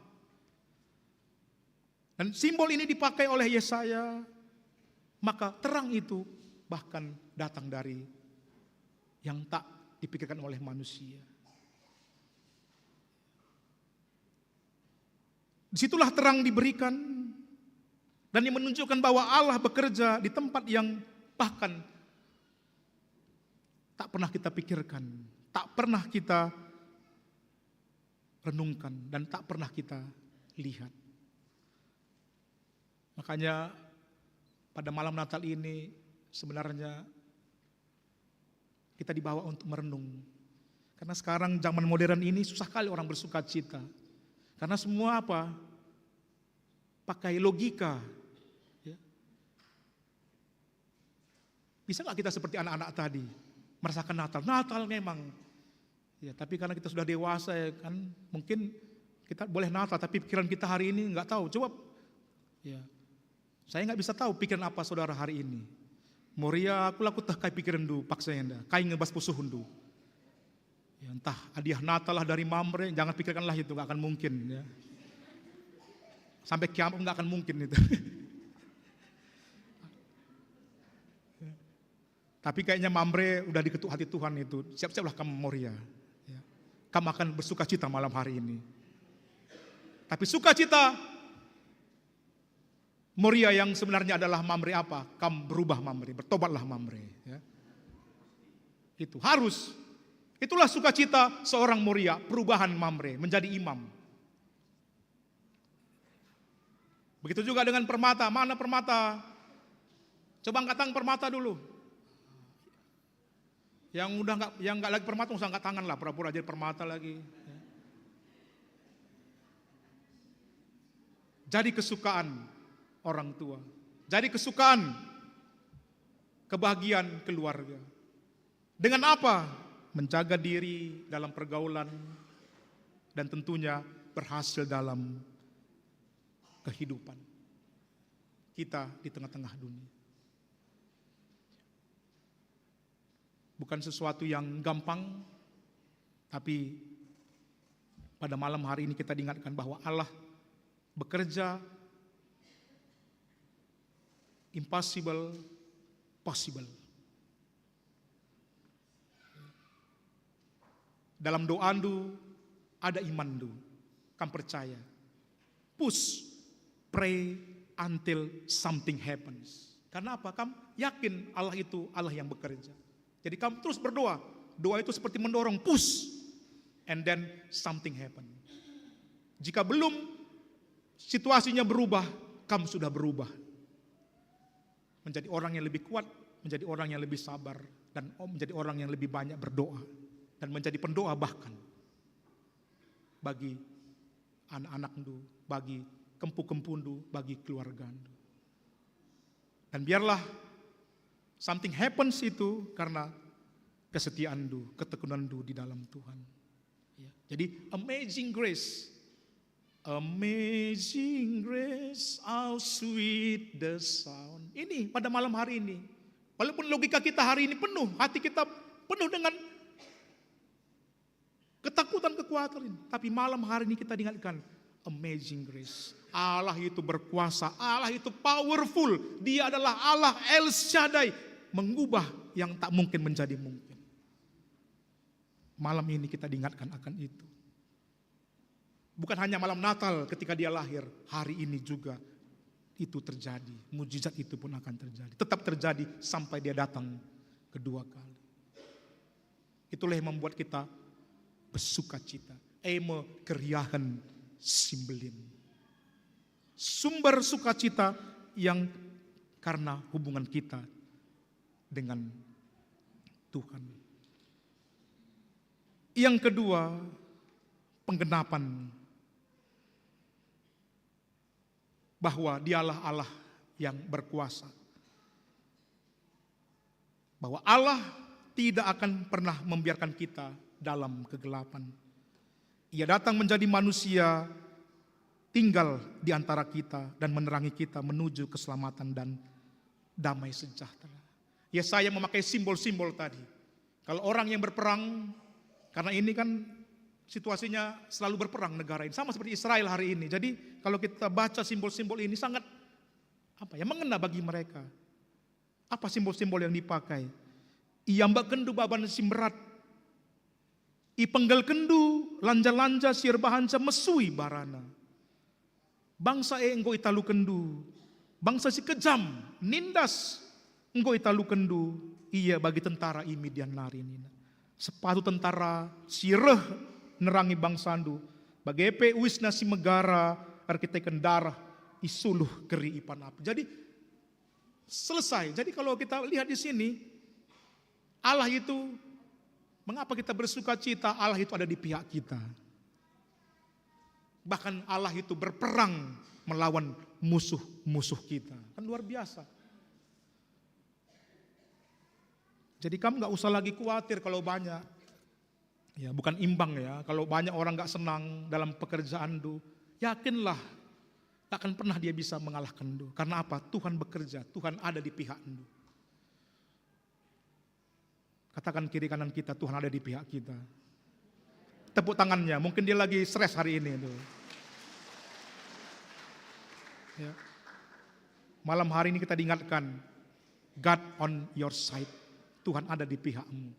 Dan simbol ini dipakai oleh Yesaya, maka terang itu bahkan datang dari yang tak dipikirkan oleh manusia. Disitulah terang diberikan dan yang menunjukkan bahwa Allah bekerja di tempat yang bahkan tak pernah kita pikirkan, tak pernah kita renungkan, dan tak pernah kita lihat. Makanya pada malam Natal ini sebenarnya kita dibawa untuk merenung. Karena sekarang zaman modern ini susah kali orang bersuka cita. Karena semua apa? Pakai logika. Ya, Bisa nggak kita seperti anak-anak tadi, merasakan Natal? Natal memang. Ya, tapi karena kita sudah dewasa, ya kan, mungkin kita boleh Natal, tapi pikiran kita hari ini nggak tahu. Coba, ya, saya nggak bisa tahu pikiran apa saudara hari ini. Moria, aku laku teh kai pikirenndu paksa enda, kai ngebas pusuhndu. Ya, entah hadiah Natal lah dari Mamre, jangan pikirkanlah itu, nggak akan mungkin, ya. Sampai kiamat nggak akan mungkin itu. Tapi kayaknya Mamre udah diketuk hati Tuhan itu, siap-siaplah kamu Moria. Ya. Kamu akan bersuka cita malam hari ini. Tapi sukacita Moria yang sebenarnya adalah Mamre apa? Kam berubah Mamre, bertobatlah Mamre. Ya. Itu harus. Itulah sukacita seorang Moria, perubahan Mamre menjadi imam. Begitu juga dengan permata. Mana permata? Coba angkat tangan permata dulu. Yang udah nggak, yang nggak lagi permata, nggak usah angkat tangan lah, pura-pura jadi permata lagi. Jadi kesukaan orang tua. Jadi kesukaan, kebahagiaan keluarga. Dengan apa? Menjaga diri dalam pergaulan dan tentunya berhasil dalam kehidupan kita di tengah-tengah dunia. Bukan sesuatu yang gampang, tapi pada malam hari ini kita diingatkan bahwa Allah bekerja impossible possible. Dalam doandu ada imanndu, kam percaya. Push, pray until something happens. Karena apa? Kam yakin Allah itu Allah yang bekerja. Jadi kam terus berdoa. Doa itu seperti mendorong, push, and then something happen. Jika belum situasinya berubah, kam sudah berubah. Menjadi orang yang lebih kuat, menjadi orang yang lebih sabar, dan menjadi orang yang lebih banyak berdoa, dan menjadi pendoa bahkan bagi anak-anakndu, bagi kempu-kempundu, bagi keluargandu. Dan biarlah something happens itu karena kesetiaanndu, ketekunanndu di dalam Tuhan. Ya, jadi amazing grace. Amazing grace, how sweet the sound. Ini pada malam hari ini. Walaupun logika kita hari ini penuh, hati kita penuh dengan ketakutan, kekuatan ini. Tapi malam hari ini kita diingatkan, amazing grace. Allah itu berkuasa, Allah itu powerful. Dia adalah Allah El Shaddai, mengubah yang tak mungkin menjadi mungkin. Malam ini kita diingatkan akan itu. Bukan hanya malam Natal ketika dia lahir, hari ini juga itu terjadi. Mujizat itu pun akan terjadi. Tetap terjadi sampai dia datang kedua kali. Itulah yang membuat kita bersuka cita. Eme keriahen si mbelin. Sumber sukacita yang karena hubungan kita dengan Tuhan. Yang kedua, penggenapan bahwa Dialah Allah yang berkuasa. Bahwa Allah tidak akan pernah membiarkan kita dalam kegelapan. Ia datang menjadi manusia, tinggal di antara kita, dan menerangi kita menuju keselamatan dan damai sejahtera. Yesaya memakai simbol-simbol tadi. Kalau orang yang berperang, karena ini kan situasinya selalu berperang negara ini, sama seperti Israel hari ini. Jadi, kalau kita baca simbol-simbol ini, sangat, apa ya, mengena bagi mereka. Apa simbol-simbol yang dipakai? Iambekenndu baban si mberat, ipenggelkenndu lanja-lanja si erbahanca mesui barana. Bangsa e enggo italukenndu, bangsa si kejam, nindas, enggo italukenndu ia bagi tentara i Midian nari, nina. Sepatu tentara si reh nerangi bangsandu, bage pe uisna si megara erkiteken dareh isuluh keri ipan api. Jadi, selesai. Jadi, kalau kita lihat di sini, Allah itu, mengapa kita bersuka cita? Allah itu ada di pihak kita. Bahkan Allah itu berperang melawan musuh-musuh kita. Kan luar biasa. Jadi, kamu nggak usah lagi khawatir kalau banyak, ya, bukan imbang, ya, kalau banyak orang nggak senang dalam pekerjaanndu, yakinlah, tak akan pernah dia bisa mengalahkanndu. Karena apa? Tuhan bekerja, Tuhan ada di pihakndu. Katakan kiri kanan kita, "Tuhan ada di pihak kita." Tepuk tangannya, mungkin dia lagi stres hari ini tuh. Ya. Malam hari ini kita diingatkan, "God on your side." Tuhan ada di pihakmu.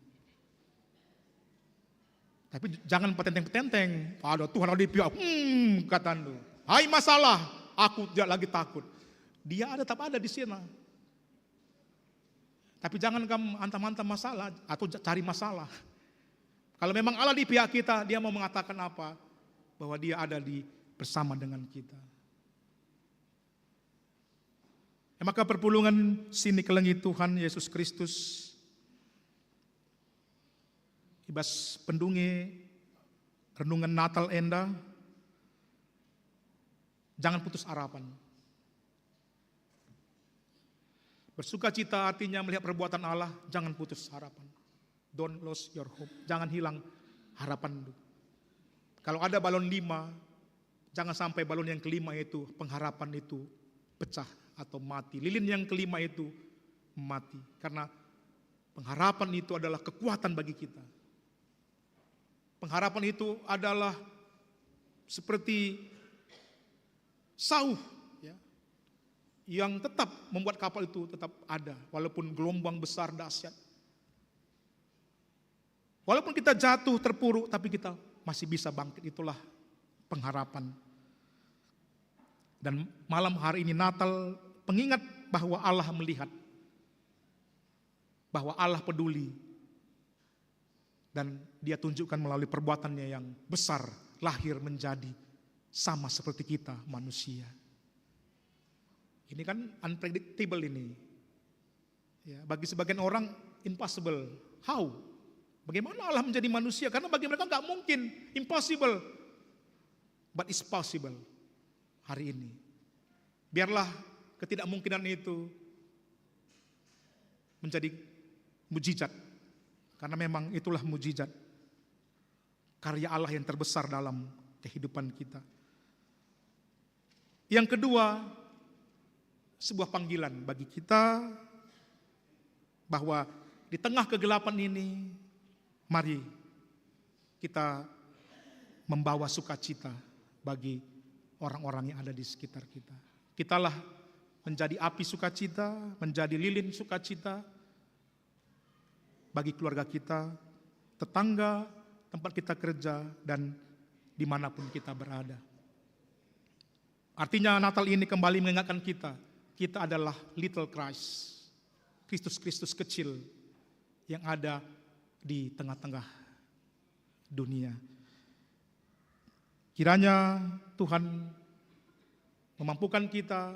Tapi j-, jangan petenteng-petenteng. "Ada Tuhan ada di pihak." Hmm, katandu. "Hai masalah, aku tidak lagi takut." Dia ada, tetap ada di sana. Tapi jangan kamu antam-antam masalah atau ja-, cari masalah. Kalau memang Allah di pihak kita, Dia mau mengatakan apa? Bahwa Dia ada di, bersama dengan kita. E maka perpulungen si nikelengi Tuhan Yesus Kristus, i bas pendungi renungen Natal enda, jangan putus harapan. Bersukacita artinya melihat perbuatan Allah, jangan putus harapan. Don't lose your hope. Jangan hilang harapanndu. Kalau ada balon lima, jangan sampai balon yang kelima itu, pengharapan itu pecah atau mati. Lilin yang kelima itu mati. Karena pengharapan itu adalah kekuatan bagi kita. Pengharapan itu adalah seperti sauh, ya, yang tetap membuat kapal itu tetap ada, walaupun gelombang besar dahsyat. Walaupun kita jatuh terpuruk, tapi kita masih bisa bangkit. Itulah pengharapan. Dan malam hari ini Natal, pengingat bahwa Allah melihat, bahwa Allah peduli, dan Dia tunjukkan melalui perbuatannya yang besar, lahir menjadi sama seperti kita manusia. Ini kan unpredictable ini. Ya, bagi sebagian orang, impossible. How? Bagaimana Allah menjadi manusia? Karena bagi mereka nggak mungkin, impossible. But it's possible hari ini. Biarlah ketidakmungkinan itu menjadi mujizat. Karena memang itulah mujizat, karya Allah yang terbesar dalam kehidupan kita. Yang kedua, sebuah panggilan bagi kita bahwa di tengah kegelapan ini, mari kita membawa sukacita bagi orang-orang yang ada di sekitar kita. Kitalah menjadi api sukacita, menjadi lilin sukacita bagi keluarga kita, tetangga, tempat kita kerja, dan dimanapun kita berada. Artinya, Natal ini kembali mengingatkan kita, kita adalah little Christ, Kristus-Kristus kecil yang ada di tengah-tengah dunia. Kiranya Tuhan memampukan kita,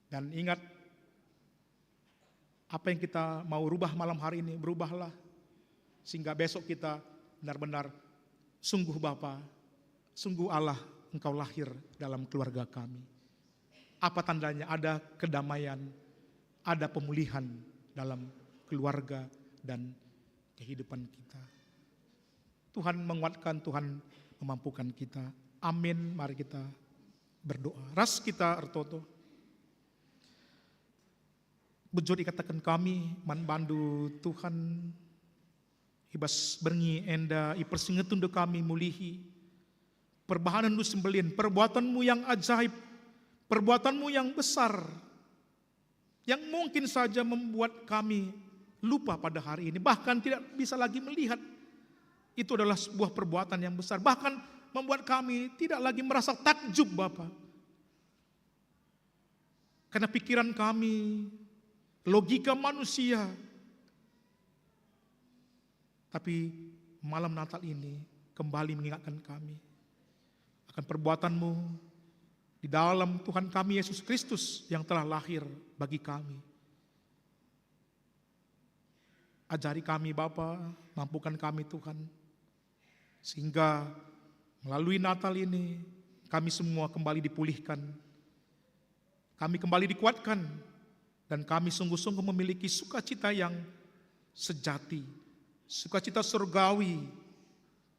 dan ingat, apa yang kita mau rubah malam hari ini, berubahlah, sehingga besok kita benar-benar, "Sungguh Bapa, sungguh Allah, Engkau lahir dalam keluarga kami." Apa tandanya? Ada kedamaian, ada pemulihan dalam keluarga dan kehidupan kita. Tuhan menguatkan, Tuhan memampukan kita. Amin. Mari kita berdoa. Ras kita ertoto. Bujur ikataken kami man bandu, Tuhan, i bas berngi enda ipersingetenndu kami mulihi perbahanenndu si mbelin, perbuatanmu yang ajaib, perbuatanmu yang besar, yang mungkin saja membuat kami lupa pada hari ini, bahkan tidak bisa lagi melihat itu adalah sebuah perbuatan yang besar, bahkan membuat kami tidak lagi merasa takjub, Bapa. Karena pikiran kami, logika manusia. Tapi malam Natal ini kembali mengingatkan kami akan perbuatanmu di dalam Tuhan kami Yesus Kristus yang telah lahir bagi kami. Ajari kami, Bapa, mampukan kami, Tuhan, sehingga melalui Natal ini kami semua kembali dipulihkan, kami kembali dikuatkan, dan kami sungguh-sungguh memiliki sukacita yang sejati, sukacita surgawi,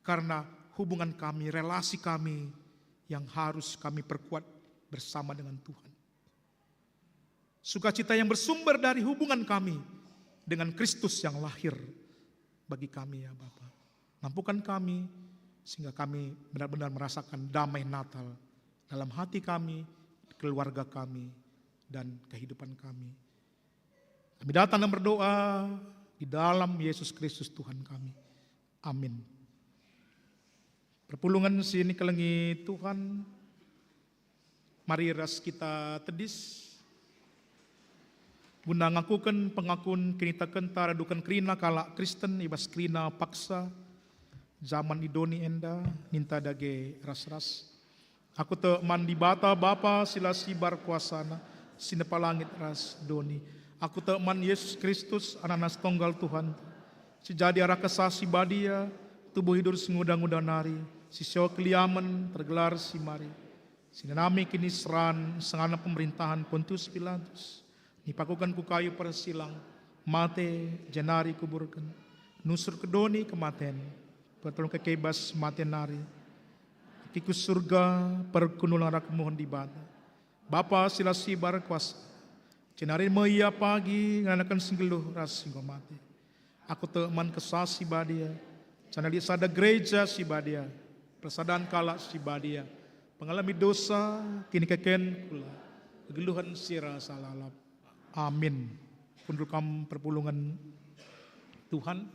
karena hubungan kami, relasi kami yang harus kami perkuat bersama dengan Tuhan. Sukacita yang bersumber dari hubungan kami dengan Kristus yang lahir bagi kami, ya Bapa. Mampukan kami sehingga kami benar-benar merasakan damai Natal dalam hati kami, keluarga kami, dan kehidupan kami. Kami datang dan berdoa di dalam Yesus Kristus Tuhan kami. Amin. Perpulungen si nikelengi Tuhan, mari ras kita tedis guna ngakuken pengakun kinitekenta raduken kerina kalak Kristen i bas kerina paksa jaman i doni enda, ninta dage ras-ras. Aku tek man Dibata Bapa si la sibar kuasana, si nepa langit ras doni. Aku tek man Yesus Kristus, Anakna si tonggal Tuhanta, si jadi arah Kesah Si Badia, tubuh idur si nguda-nguda nari, si sewa keliamen, tergelar si mari, si nanami kiniseran sengana pemerintahan Pontius Pilatus, nipakuken ku kayu persilang, mate, jenari kuburken, nusur ke doni kematen, pertolong keke bas mate nari, keke ku surga, perkunulang rak muhun Dibata, Bapa si la sibar kuasa, jenari me ia pagi ngelanaken si nggeluh ras si enggo mate. Aku tek man Kesah Si Badia, janah lit sada gereja si badia, persadan kalak si badia, pengalemi dosa, kinikeken kula, kegeluhen si rasa lalap. Amin. Kundul kam perpulungen Tuhan.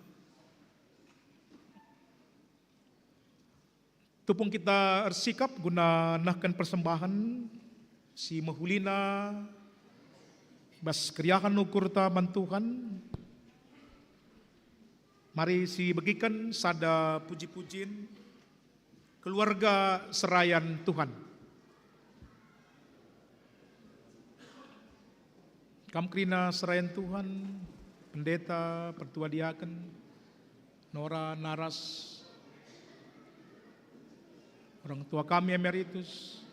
Tupung kita ersikap guna nehken persembahen si mehulina bas keriahen ukurta man Tuhan, mari sibegiken sada puji-pujin keluarga serayan Tuhan. Kam kerina serayan Tuhan, pendeta, pertua diaken, nora naras, orang tua kami emeritus.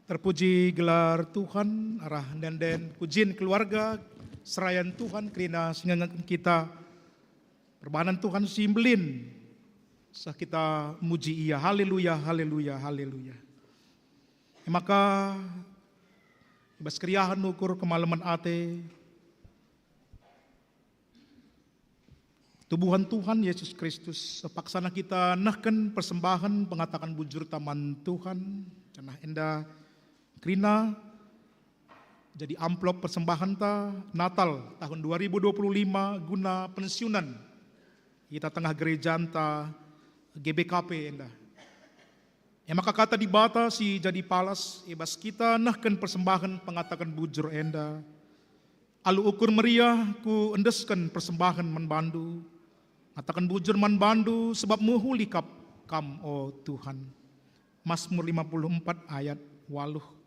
Terpuji gelar Tuhan, arah ende-enden pujin keluarga, serayan Tuhan kerina si ngengetken kita perbahanen Tuhan si mbelin, seh kita muji Ia. Haleluya, haleluya, haleluya. E maka, i bas keriahen ukur kemalemen ate, tubuhen Tuhan Yesus Kristus, sepaksana kita nehken persembahen pengataken bujurta man Tuhan, janah enda kerina jadi amplop persembahenta Natal tahun dua ribu dua puluh lima guna pensiunan kita tengah gerejanta G B K P enda. E maka Kata Dibata si jadi palas i bas kita nehken persembahen pengataken bujur enda. Alu ukur meriah kuendesken persembahen man bandu, ngataken bujur man bandu, sebab mehuli kap Kam, o Tuhan. Masmur lima puluh empat ayat waluh.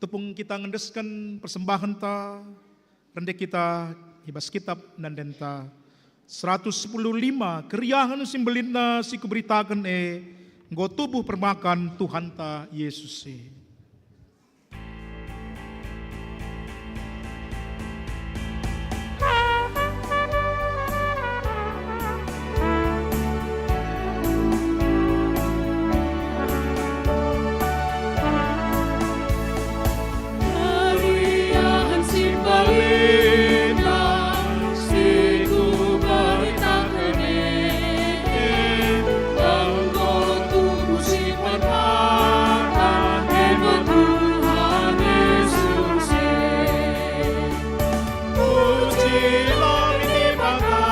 Tupung kita ngendesken persembahenta, rende kita i bas kitab ende-endenta seratus sepuluh lima, keriahen si mbelinna si kuberitaken e enggo tubuh permakan Tuhanta Yesus e. Keriahen si mbelinna si kuberitaken e, enggo tubuh si permakan e me Tuhan Yesus e. Pujilah Dibata,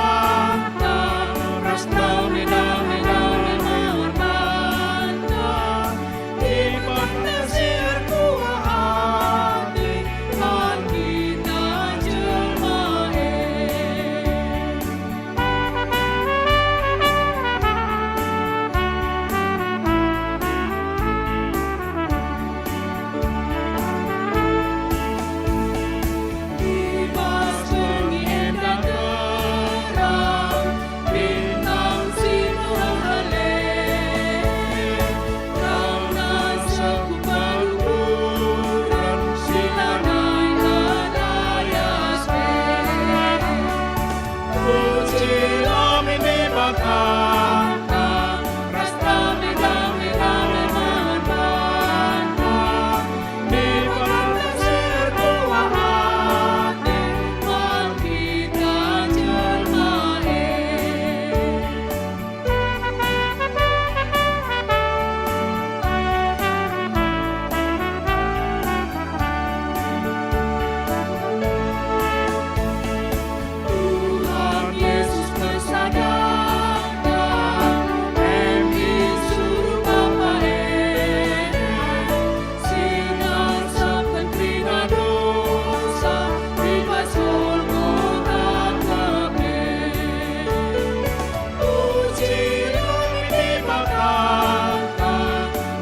ras dame, dame, dame man Banta. Dibata si erkuah ate man kita jelma e. I bas bengi enda terang bintang si mehale, kerna seh kebeluren si lanai-lanai aspe. Pujilah Dibata, ras dame, dame, dame man Banta. Dibata si erkuah ate man kita jelma e. Tuhan Yesus persadaken em i suruh Bapa e, si nansapken kerina dosa i bas Golgota e. Pujilah Dibata,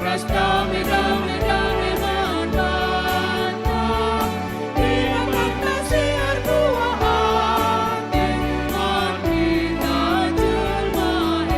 ras dame, dame, dame man Banta. Dibata si erkuah ate man kita jelma e.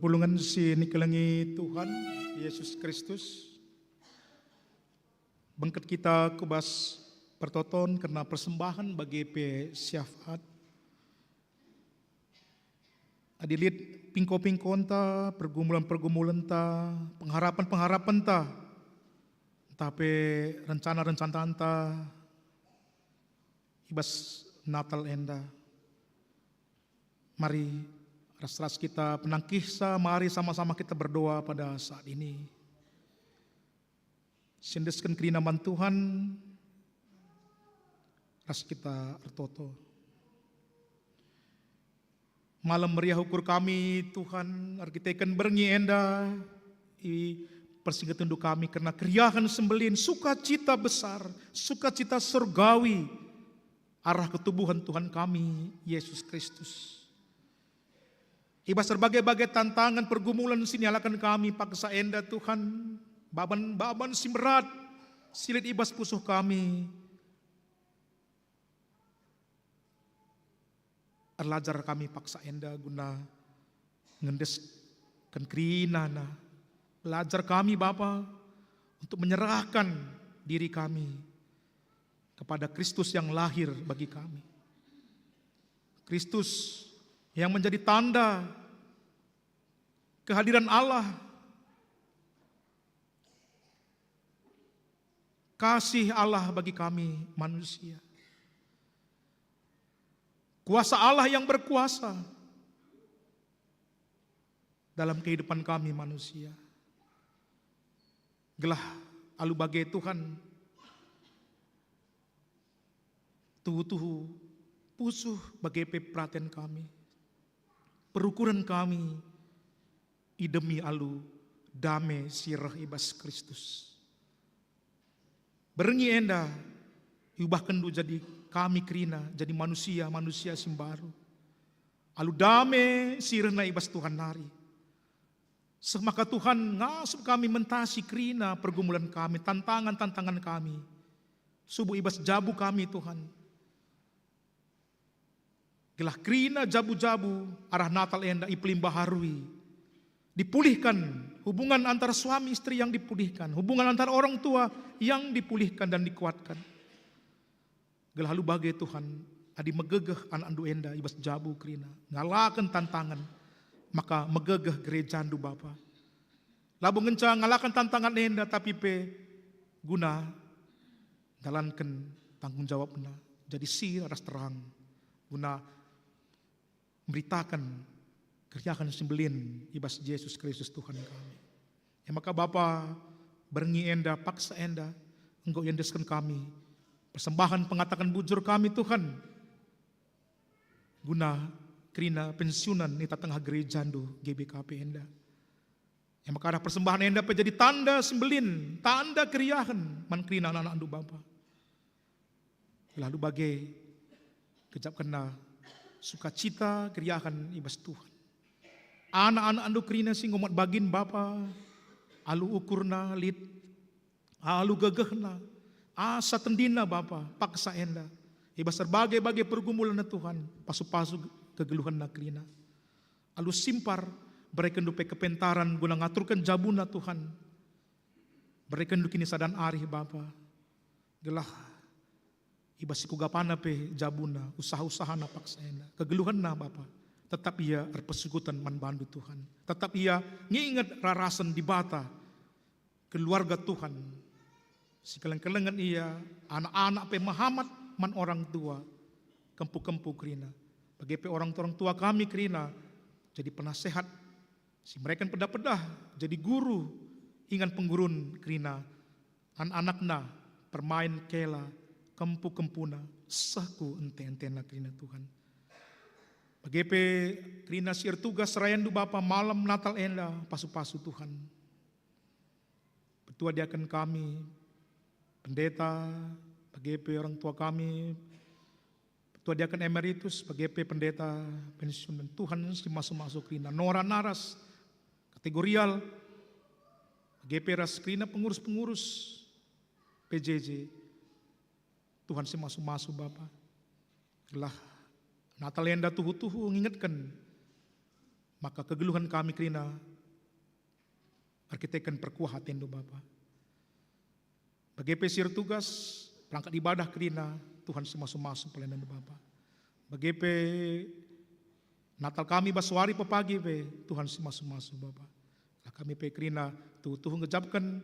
Pulungen si nikelengi Tuhan Yesus Kristus, bengket kita ku bas pertoton kerna persembahen bage pe syafaat. Adi lit pingko-pingkonta, pergumulen-pergumulenta, pengharapen-pengharapenta, ntah pe rencana-rencananta i bas Natal enda, mari ras-ras kita penangkihsa, mari sama-sama kita berdoa pada saat ini. Siendesken kerina man Tuhan, ras kita ertoto. Malem meriah ukur kami, Tuhan, erkiteken berngi enda, ipersingetenndu kami kerna keriahen sembelin, sukacita besar, sukacita surgawi, arah ketubuhen Tuhan kami, Yesus Kristus. I bas erbage-bage tantangen pergumulen si nialaken kami paksa enda, Tuhan, baban-baban si merat si lit i bas pusuh kami, erlajar kami paksa enda guna ngendesken kerinana. Belajar kami, Bapa, untuk menyerahkan diri kami kepada Kristus yang lahir bagi kami. Kristus yang menjadi tanda kehadiran Allah, kasih Allah bagi kami manusia. Kuasa Allah yang berkuasa dalam kehidupan kami manusia. Gelah alu bage, Tuhan, tuhu-tuhu pusuh bage pe peraten kami, perukuren kami idemi alu dame si reh i bas Kristus. Berngi enda iubahkenndu jadi kami kerina, jadi manusia, manusia si mbaru. Alu dame si rehna i bas Tuhan nari. Seh maka Tuhan ngasup kami mentasi kerina pergumulen kami, tantangan-tantangan kami. Subuk i bas jabu kami, Tuhan. Gelah kerina jabu-jabu arah Natal enda ipelimbaharui, dipulihkan hubungan antara suami istri yang dipulihkan, hubungan antara orang tua yang dipulihkan dan dikuatkan. Gelah alu bage, Tuhan, adi megegeh anakndu enda i bas jabu kerina, ngalaken tantangan, maka megegeh gerejandu, Bapa. Labo ngenca ngalaken tantangan enda, tapi pe guna ndalanken tanggung jawabna, jadi sir ras terang, guna mberitaken keriahen si mbelin i bas Jesus Kristus Tuhan kami. E maka Bapa, berngi enda, paksa enda, enggo iendesken kami persembahen pengataken bujur kami, Tuhan, guna kerina pensiunan i tengah-tengah gerejandu G B K P enda. E maka arah persembahen enda pe jadi tanda si mbelin, tanda keriahen man kerina anak-anakndu, Bapa. Gelah alu bage, gejapkenna sukacita keriahen i bas Tuhan. Anak-anakndu kerina si enggo mat bagin, Bapa, alu ukurna lit, alu gegehna, asa tendina, Bapa, paksa enda, i bas erbage-bage pergumulenna, Tuhan, pasu-pasu kegeluhenna kerina. Alu simpar, berekenndu pe kepentaran guna ngaturken jabuna, Tuhan. Berekenndu kinisadan arih, Bapa. Gelah i bas si kugapanna pe jabuna, usaha-usahana paksa enda, kegeluhenna, Bapa, tetap ia erpesekutan man bandu, Tuhan. Tetap ia nginget rarasen Dibata, keluarga Tuhan. Sikeleng-kelengen ia, anak-anak pe mehamat man orang tua, kempu-kempu kerina. Bage pe orang tua-orang tua kami kerina jadi penasehat si mereken pedah-pedah, jadi guru ingan penggurun kerina, anak-anakna permain kela, kempu-kempuna, seh ku ente-entena kerina, Tuhan. Bage pe kerina si ertugas serayandu, Bapa, malem Natal enda, pasu-pasu, Tuhan. Petua diaken kami, pendeta, bage pe orang tua kami, petua diaken emeritus, bage pe pendeta pensiun, dan Tuhan si masu-masu kerina, Nora Naras, kategorial, bage pe ras kerina pengurus-pengurus P J J. Tuhan si masu-masu, Bapa. Gelah Natal enda tuhu-tuhu ngingetken Maka kegeluhen kami kerina erkiteken perkuah atendu, Bapa. Bage pe si ertugas, perangkat ibadah kerina, Tuhan si masu-masu pelanenndu, Bapa. Bage pe Natal kami bas wari pepagi pe, Tuhan si masu-masu, Bapa. Lah kami pe kerina tuhu-tuhu ngejapken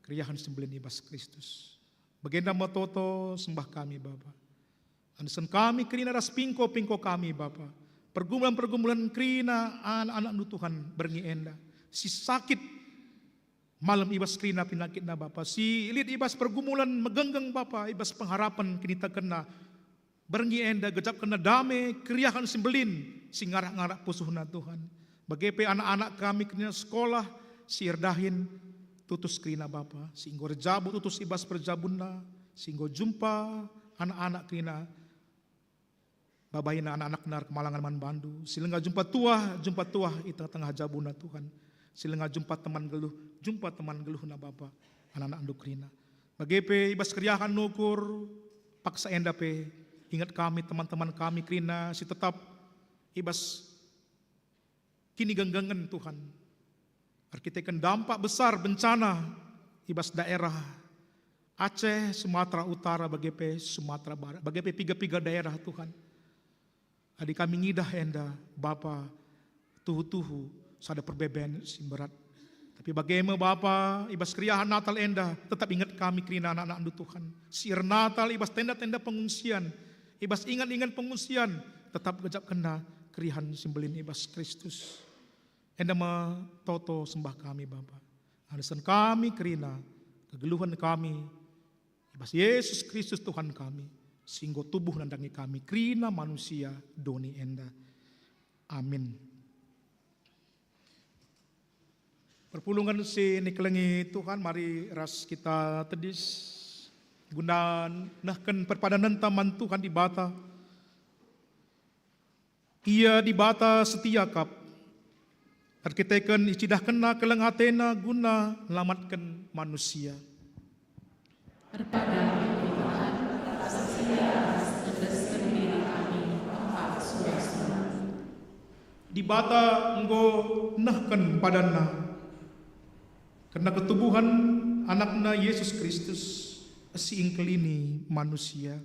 keriahen si mbelin i bas Kristus. Bagenda me toto sembah kami, Bapa. Andesen kami kerina ras pingko-pingko kami, Bapa. Pergumulan-pergumulan kerina anak-anakndu, Tuhan, berngi enda. Si sakit malem i bas kerina penakitna, Bapa. Si lit i bas pergumulan megenggeng, Bapa, i bas pengharapen kinitekenna. Berngi enda gejapkenna dame, keriahen si mbelin, si ngarak-ngarak pusuhna, Tuhan. Bage pe anak-anak kami kerina sekolah si erdahin, tutus kerina, Bapa, si enggo erjabu tutus i bas perjabunna, si enggo jumpa anak-anak kerina, babaina anak-anakna erkemalangen man bandu, si langa jumpa tuah, jumpa tuah i tengah-tengah jabuna, Tuhan, si langa jumpa teman geluh, jumpa teman geluhna, Bapa, anak-anakndu kerina. Bage pe i bas keriahen nukur paksa enda pe, inget kami teman-teman kami kerina si tetap i bas kinigenggengen, Tuhan. Erkiteken dampak besar bencana i bas daerah Aceh, Sumatera Utara, bage pe Sumatera Barat, bage pe piga-piga daerah, Tuhan. Adi kami ngidah enda, Bapa, tuhu-tuhu sada perbeben si mberat. Tapi bage me, Bapa, i bas keriahen Natal enda, tetap inget kami kerina anak-anakndu, Tuhan, si ernatal i bas tenda-tenda pengungsian, i bas ingan-ingan pengungsian, tetap gejapkenna keriahen si mbelin i bas Kristus. Enda me toto sembah kami, Bapa. Andesen kami kerina kegeluhen kami i bas Yesus Kristus Tuhan kami, si enggo tubuh nandangi kami kerina manusia doni enda. Amin. Perpulungen si nikelengi Tuhan, mari ras kita tedis guna nehken perpadanenta man Tuhan Dibata. Ia Dibata setia kap, erkiteken icidahkenNa keleng ateNa guna nelamatken manusia. Erpada kami, Tuhan, setia ras tedesken diri kami empat sura-sura. Dibata enggo nehken padanNa kerna ketubuhen AnakNa Yesus Kristus si engkelini manusia.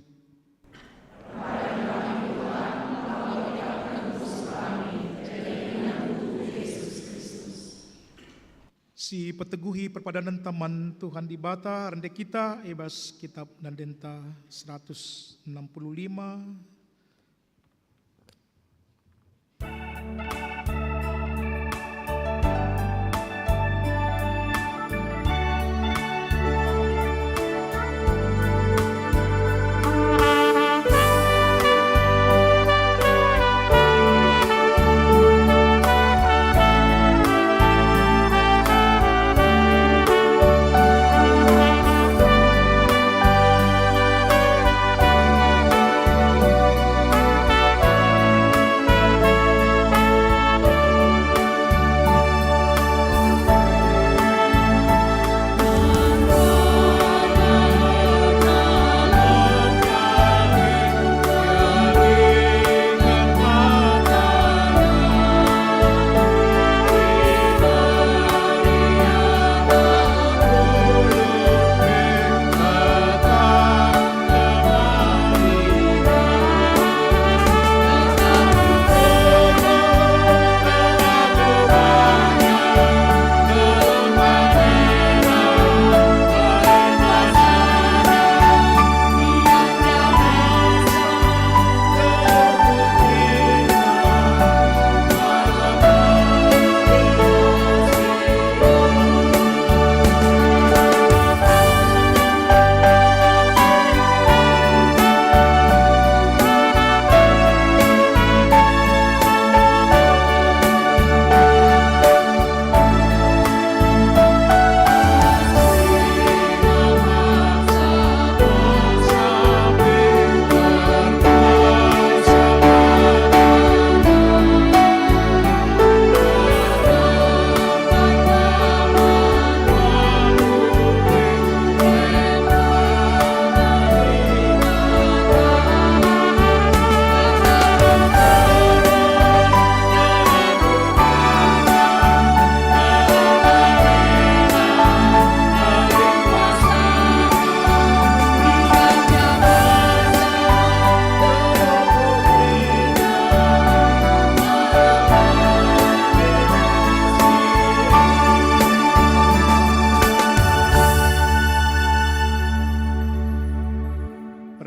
Si peteguhi perpadanenta man Tuhan Dibata, rende kita i bas kitab Nandenta seratus enam puluh lima.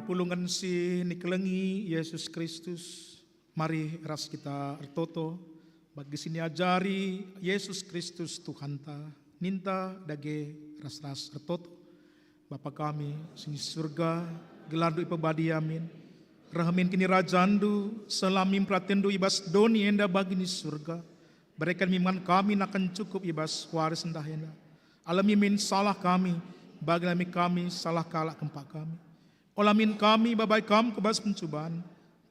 Pulungen si nikelengi Yesus Kristus, mari ras kita ertoto bagi si niajari Yesus Kristus Tuhanta, ninta dage ras-ras ertoto. Bapa kami si i Surga, gelarNdu ipebadia min, reh min kinirajanNdu, seh la min peratenndu i bas doni enda bagi i Surga. Bereken min man kami nakan cukup i bas wari sendah enda. Alemi min salah kami, bagi alemi kami salah kalak kempak kami. Ola min kami babai Kam ku bas pencuban,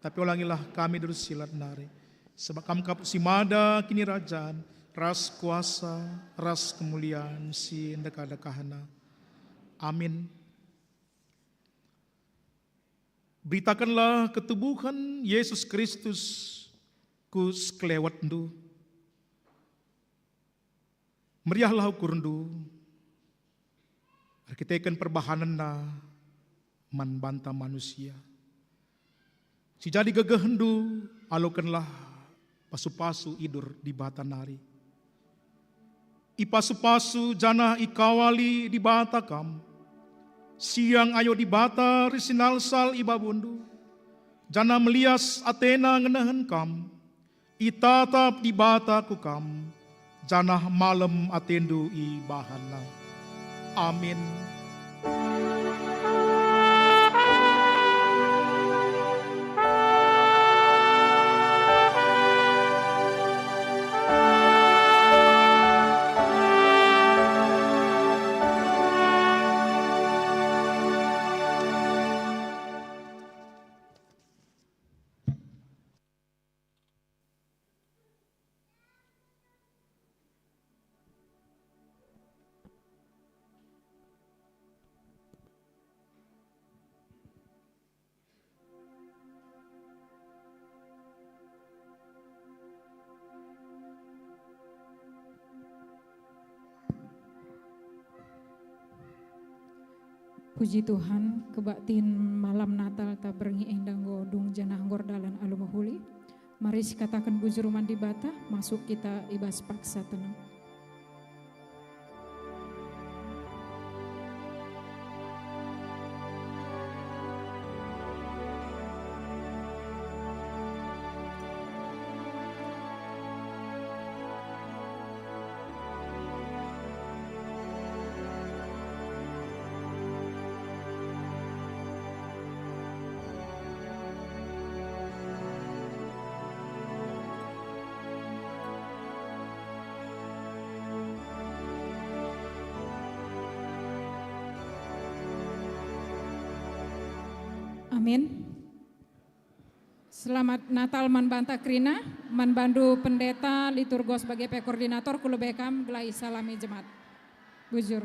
tapi olangilah kami dari si lat nari. Sebab Kam kap si mada kinirajan, ras kuasa, ras kemulian si ndekah-ndekahna. Amin. Beritakenlah ketubuhen Yesus Kristus ku sekelewetndu. Meriahlah ukurndu erkiteken perbahanenna man banta manusia. Si jadi gegehndu, alokenlah pasu-pasu idur Dibata nari. Ipasu-pasu janah ikawali Dibata kam. Siang ayo Dibata ersinalsal i babundu, janah melias ateNa ngenehen kam. Itatap Dibata ku kam, janah malem atendu ibahanNa. Amin. Puji Tuhan, kebaktin malam Natal ta berngi enda enggo dung janah enggo erdalan alu mehuli. Mari sikataken bujur man Dibata, masuk kita i bas paksa tenang. Amin. Selamat Natal man banta kerina, man bandu pendeta, liturgos bage pe koordinator, ku lebe kam gelah isalami jemaat. Bujur.